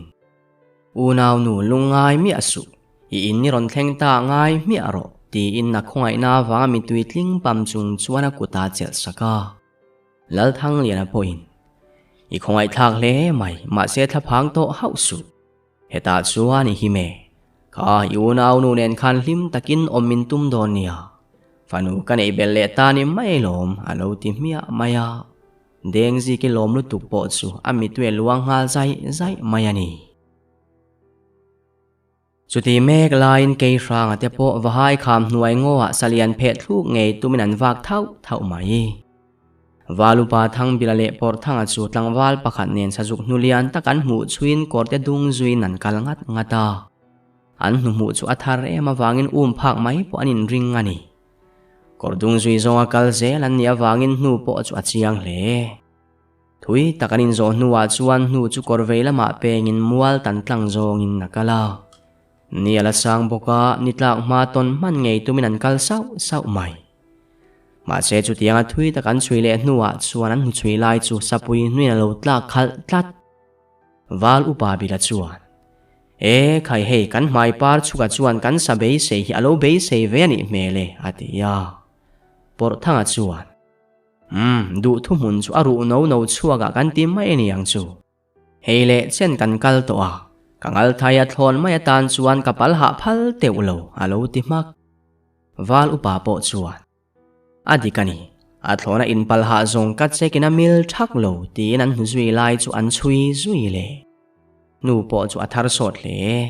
Unau nu lungngai miah suh, i in i rawn thleng ta ngai hmiah rawh, tiin a khawngaihna avanga mitui tling pam chung chuan a kut a chelh sak a. Lalthangliana pawhin, I khawngaihthlak hle mai, mahse thlaphang tawh hauh suh. Hetah chuan i him e. Kha i unau nu nen khan hlim takin awm min tum dawn nia. Fanu ka neih belh leh ta ni mai lawm, a lo ti hmiah mai a. Dengziki lawm lutuk pawh chu a mitue luang nghal zaih zaih mai a ni. Chuti mek laiin Keihranga te pawh Vahai kham hnuai ngawah salian pheh thluk ngei tumin an vak thauh thauh mai. Valupa Thangbila leh Pawrhthanga chu tlangval pakhat nen sazuk hnu lian tak an hmuh chhuiin kawrte dung zuiin an kal ngat ngat a. An hnuhmuh chu a thar em avangin um phak mai pawh an inring a ni. Kawr dung zui zawnga kal zel an nih avangin hnu pawh chu a chiang hle. Thui tak an inzawh hnuah chuan hnu chu kawr vei lamah pengin mual tan tlang zawngin a kal a. Ni a la sang bawk a, ni tlak hma tawn hman ngei tumin an kal sauh sauh mai. Mahse chutianga thui tak an chhui leh hnuah chuan an hnuchhui lai chu sapui hnuin a lo tlak khalh tlat. Val upa Bila chuan, E khai hei kan hmai par chhuka chuan kan sa beisei hi a lo beisei ve a nih hmel e, a ti a. Pawrhthanga chuan, Umm, duh thuhmun chu a ruh no no chhuakah kan ti mai a ni ang chu. Hei leh chen kan kal tawh a, ka ngalthai a thlawn mai atan chuan ka pal hah phal teuh lo, a lo ti hmak. Val upa pawh chuan, A dik a ni, a thlawna inpal hah zawng ka check in a mil thak lo, tiin an hnu zui lai chu an chhui zui le. Hnu pawh chu a thar sawt hle.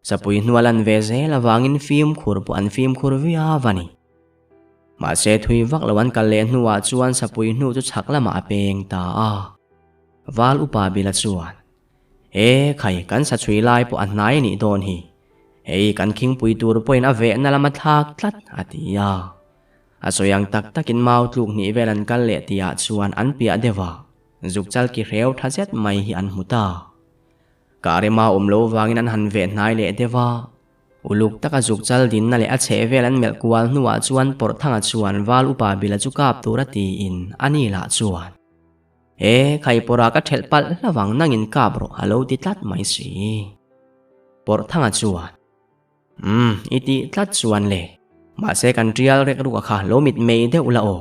Sapui hnua lan ve zel avangin fimkhur pawh an fimkhur viau a ni. Mahse thui vak lo an kal leh hnuah chuan sapui hnu chu chhak lamah a peng ta a. Val upa Bila chuan, E khai, kan sa chhui lai pawh a hnai a nih dawn hi. Hei kan khingpui tur pawhin a vehna lam a thlak tlat, a ti a. A sawi ang tak takin mau tluk hnih vel an kal leh tihah chuan an piah deuh a, zuk chal ki hreu tha zet mai hi an hmu ta. Ka rema awm lo vangin an han veh hnai leh deuh a. Uluk taka zuk chal dinna leh a chheh vel an melh kual hnuah chuan Pawrhthanga chuan Val upa Bila chu kap tur a tiin a ni lah chuan, E, Khaipawrah ka thelh palh hlavang nangin kap rawh a lo ti tlat mai si. Pawrhthanga chuan, Umm, i tih tlat chuan le. Mahse kan tial rek ruk a kha lo mit mei deuh la aw.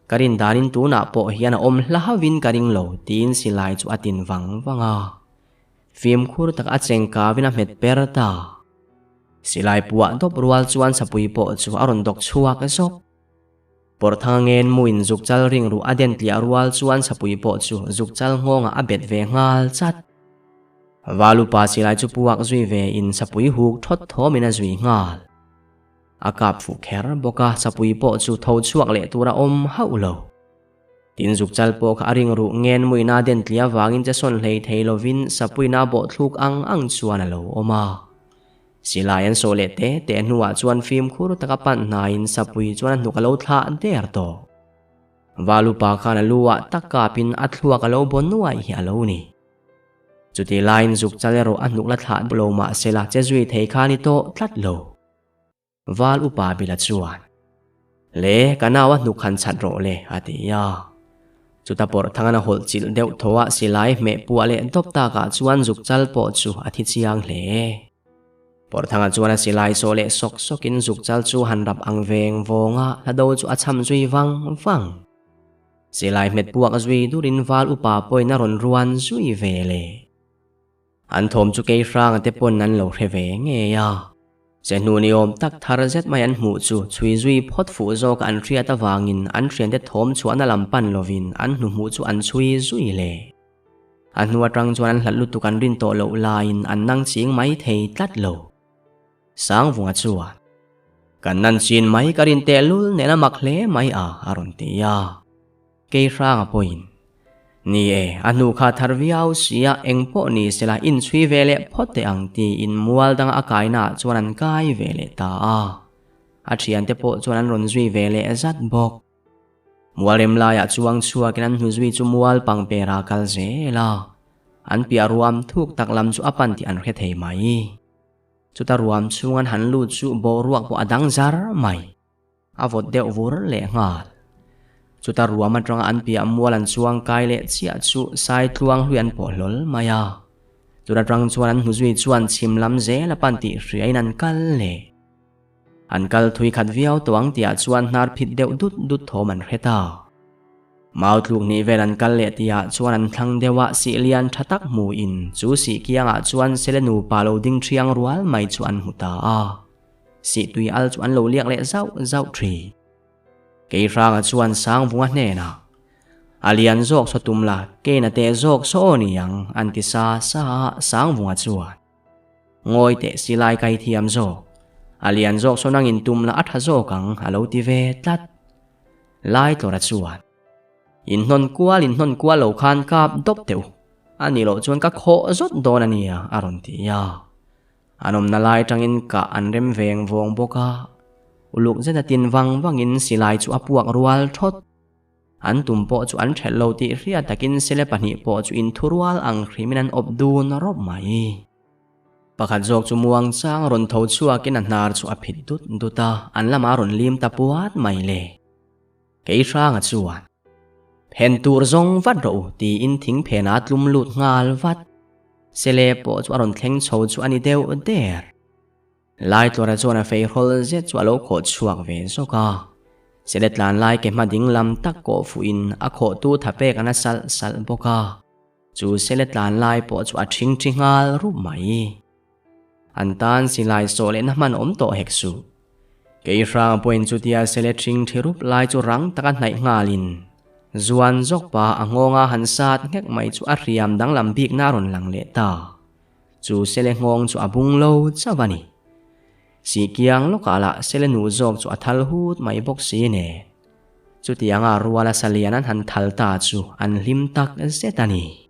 Ka rin danin tunah pawh hian a awm hla hauhin ka ring lo tiin silai chu a tin vang vang a. Fimkhur tak a cheng kavin a hmet per ta. Silai puah dawp rual chuan sapui pawh chu a rawn dawk chhuak zawk. Pawrhthanga ngen muin zuk chal ring ruh a den tliah rual chuan sapui pawh chu zuk chal nghawngah a bet ve nghal chat. Valupa silai chu puak zui ve in sapui huk thawt thawmin a zui nghal. A kap fuh kher bawk a, sapui pawh chu tho chhuak leh tur a awm hauh lo. Tin zuk chal pawh kha a ring ruh ngen muina den tliah vangin che sawn hlei thei lovin sapuina bawh thluk ang ang chuan a lo awm a. Silai an sawh leh te te hnuah chuan fimkhur taka pan hnaiin sapui chuan a hnuk a lo thlah der tawh. Valupa khan a lu ah tak kapin a thluak a lo baw nuaih hi a lo ni. Chutih laiin zuk chal erawh a hnuk la thlah lo mah se la che zui thei kha ni tawh tlat lo. Val upa Bila chuan, Le, ka nau a hnuk han chhat rawh le, a ti a. Chuta pawrh thangana hawlh chilh deuh thaw a silai hmeh puah leh dawp takah chuan zuk chal pawh chu a thi chiang hle. Pawrh thanga chuan a silai sawh leh sawk sawkin zuk chal chu han rap ang veng vawng a, hlado chu a cham zui vang vang. Silai hmet puak zui durin val upa pawhin a rawn ruan zui ve le. An thawm chu kei hranga te pawn an lo hre ve ngei a. Che hnu ni awm tak thar zet mai an hmuh chu chhui zui phawt fuh zawk an hriat avangin an thiante thawm chhuahna lam pan lovin an hnuhmuh chu an chhui zui le. A hnu atang chuan an hlat lutuk an rin tawh loh laiin an nang ching mai thei tlat lo. Sangvunga chuan, Kan nan chin mai ka rin tehlul nen a mak hle mai a, a rawn ti a. Kei hranga pawhin, Ni e, a hnu kha thar viau sia, eng pawh ni sela inchhui ve leh phawt teh ang tiin mual danga a kainaah chuan an kai ve leh ta a. A thiante pawh chuan an rawn zui ve leh zat bawk. Mual rem laiah chuang chhuakin an hnu zui chu mual pangpera kal zel a, an piah ruam thuk tak lam chu a pan tih an hre thei mai. Chuta ruam chhung an han lut chu boruak pawh a dang zar mai. A vawt deuh vur leh nghal. Chuta ruam atanga an piah mual an chuang kai leh chiah chu sai tluang hlui an pawh hlawl mai a. Chuta tang chuan an hnuzui chuan chhim lam zel a pan tih hriain an kal leh. An kal thui khat viau tawh ang tihah chuan hnar phit deuh dut dut thawm an hre ta. Mau tluk hnih vel an kal leh tihah chuan an thlang deuh a sih lian tha tak hmuin chu sih kiangah chuan sele nupa lo ding thiang rual mai chu an hmu ta a. Sihtui al chu an lo liak leh zauh zauh thin. Keihranga chuan Sangvunga hnenah, A lian zawk saw tum la, keina teh zawk saw aw ni ang, an ti sa sa a, Sangvunga chuan, Ngawi teh silai kai thiam zawk, a lian zawk saw nangin tum la a tha zawk ang, a lo ti ve tlat. Laitlawra chuan, Inhnawn kual inhnawn kual lo khan kap dawp teh u, a nih loh chuan ka khawh zawt dawn a nia, a rawn ti a. An awmna lai atangin kah an rem veng vawng bawk a, uluk zeta tin vang vangin silai chu a puak rual thawt. An tum pawh chu an ṭhelh lo tih hriat takin sele pahnih pawh chu inthurual ang hrimin an awp dun rawp mai. Pakhat zawk chu muangchang rawn tho chhuakin a hnar chu a phit dut dut a, an lamah a rawn lim ta puat mai le. Keihranga chuan, Phen tur zawng vat rawh u, tiin thing phenah a tlum lut nghal vat. Sele pawh chu a rawn thleng chho chu a ni deuh der. Laitlawra chuan a feihrawl zet chu a lo khawh chhuak ve zawk a. Sele tlan lai ke hma ding lam tak kawh fuhin a khawhtu tha pek a na salh salh bawk a. Chu sele tlan lai pawh chu a ṭhing ṭhi nghal rup mai. An tan silai sawh lehna hman awm tawh hek suh. Kei hrang pawhin chutia sele ṭhing ṭhi rup lai chu rang taka hnaih nghalin Zuan zawk pa a nghawnga han sat nghek mai chu a hriam danglam bikna a rawn lang leh ta. Chu sele nghawng chu a bung lo chauh a ni. Sihkiang lawkah lah sele nu zawk chu a thal hut mai bawk si nen. Chutianga ruala salian an han thal ta chu an hlim tak zet a ni.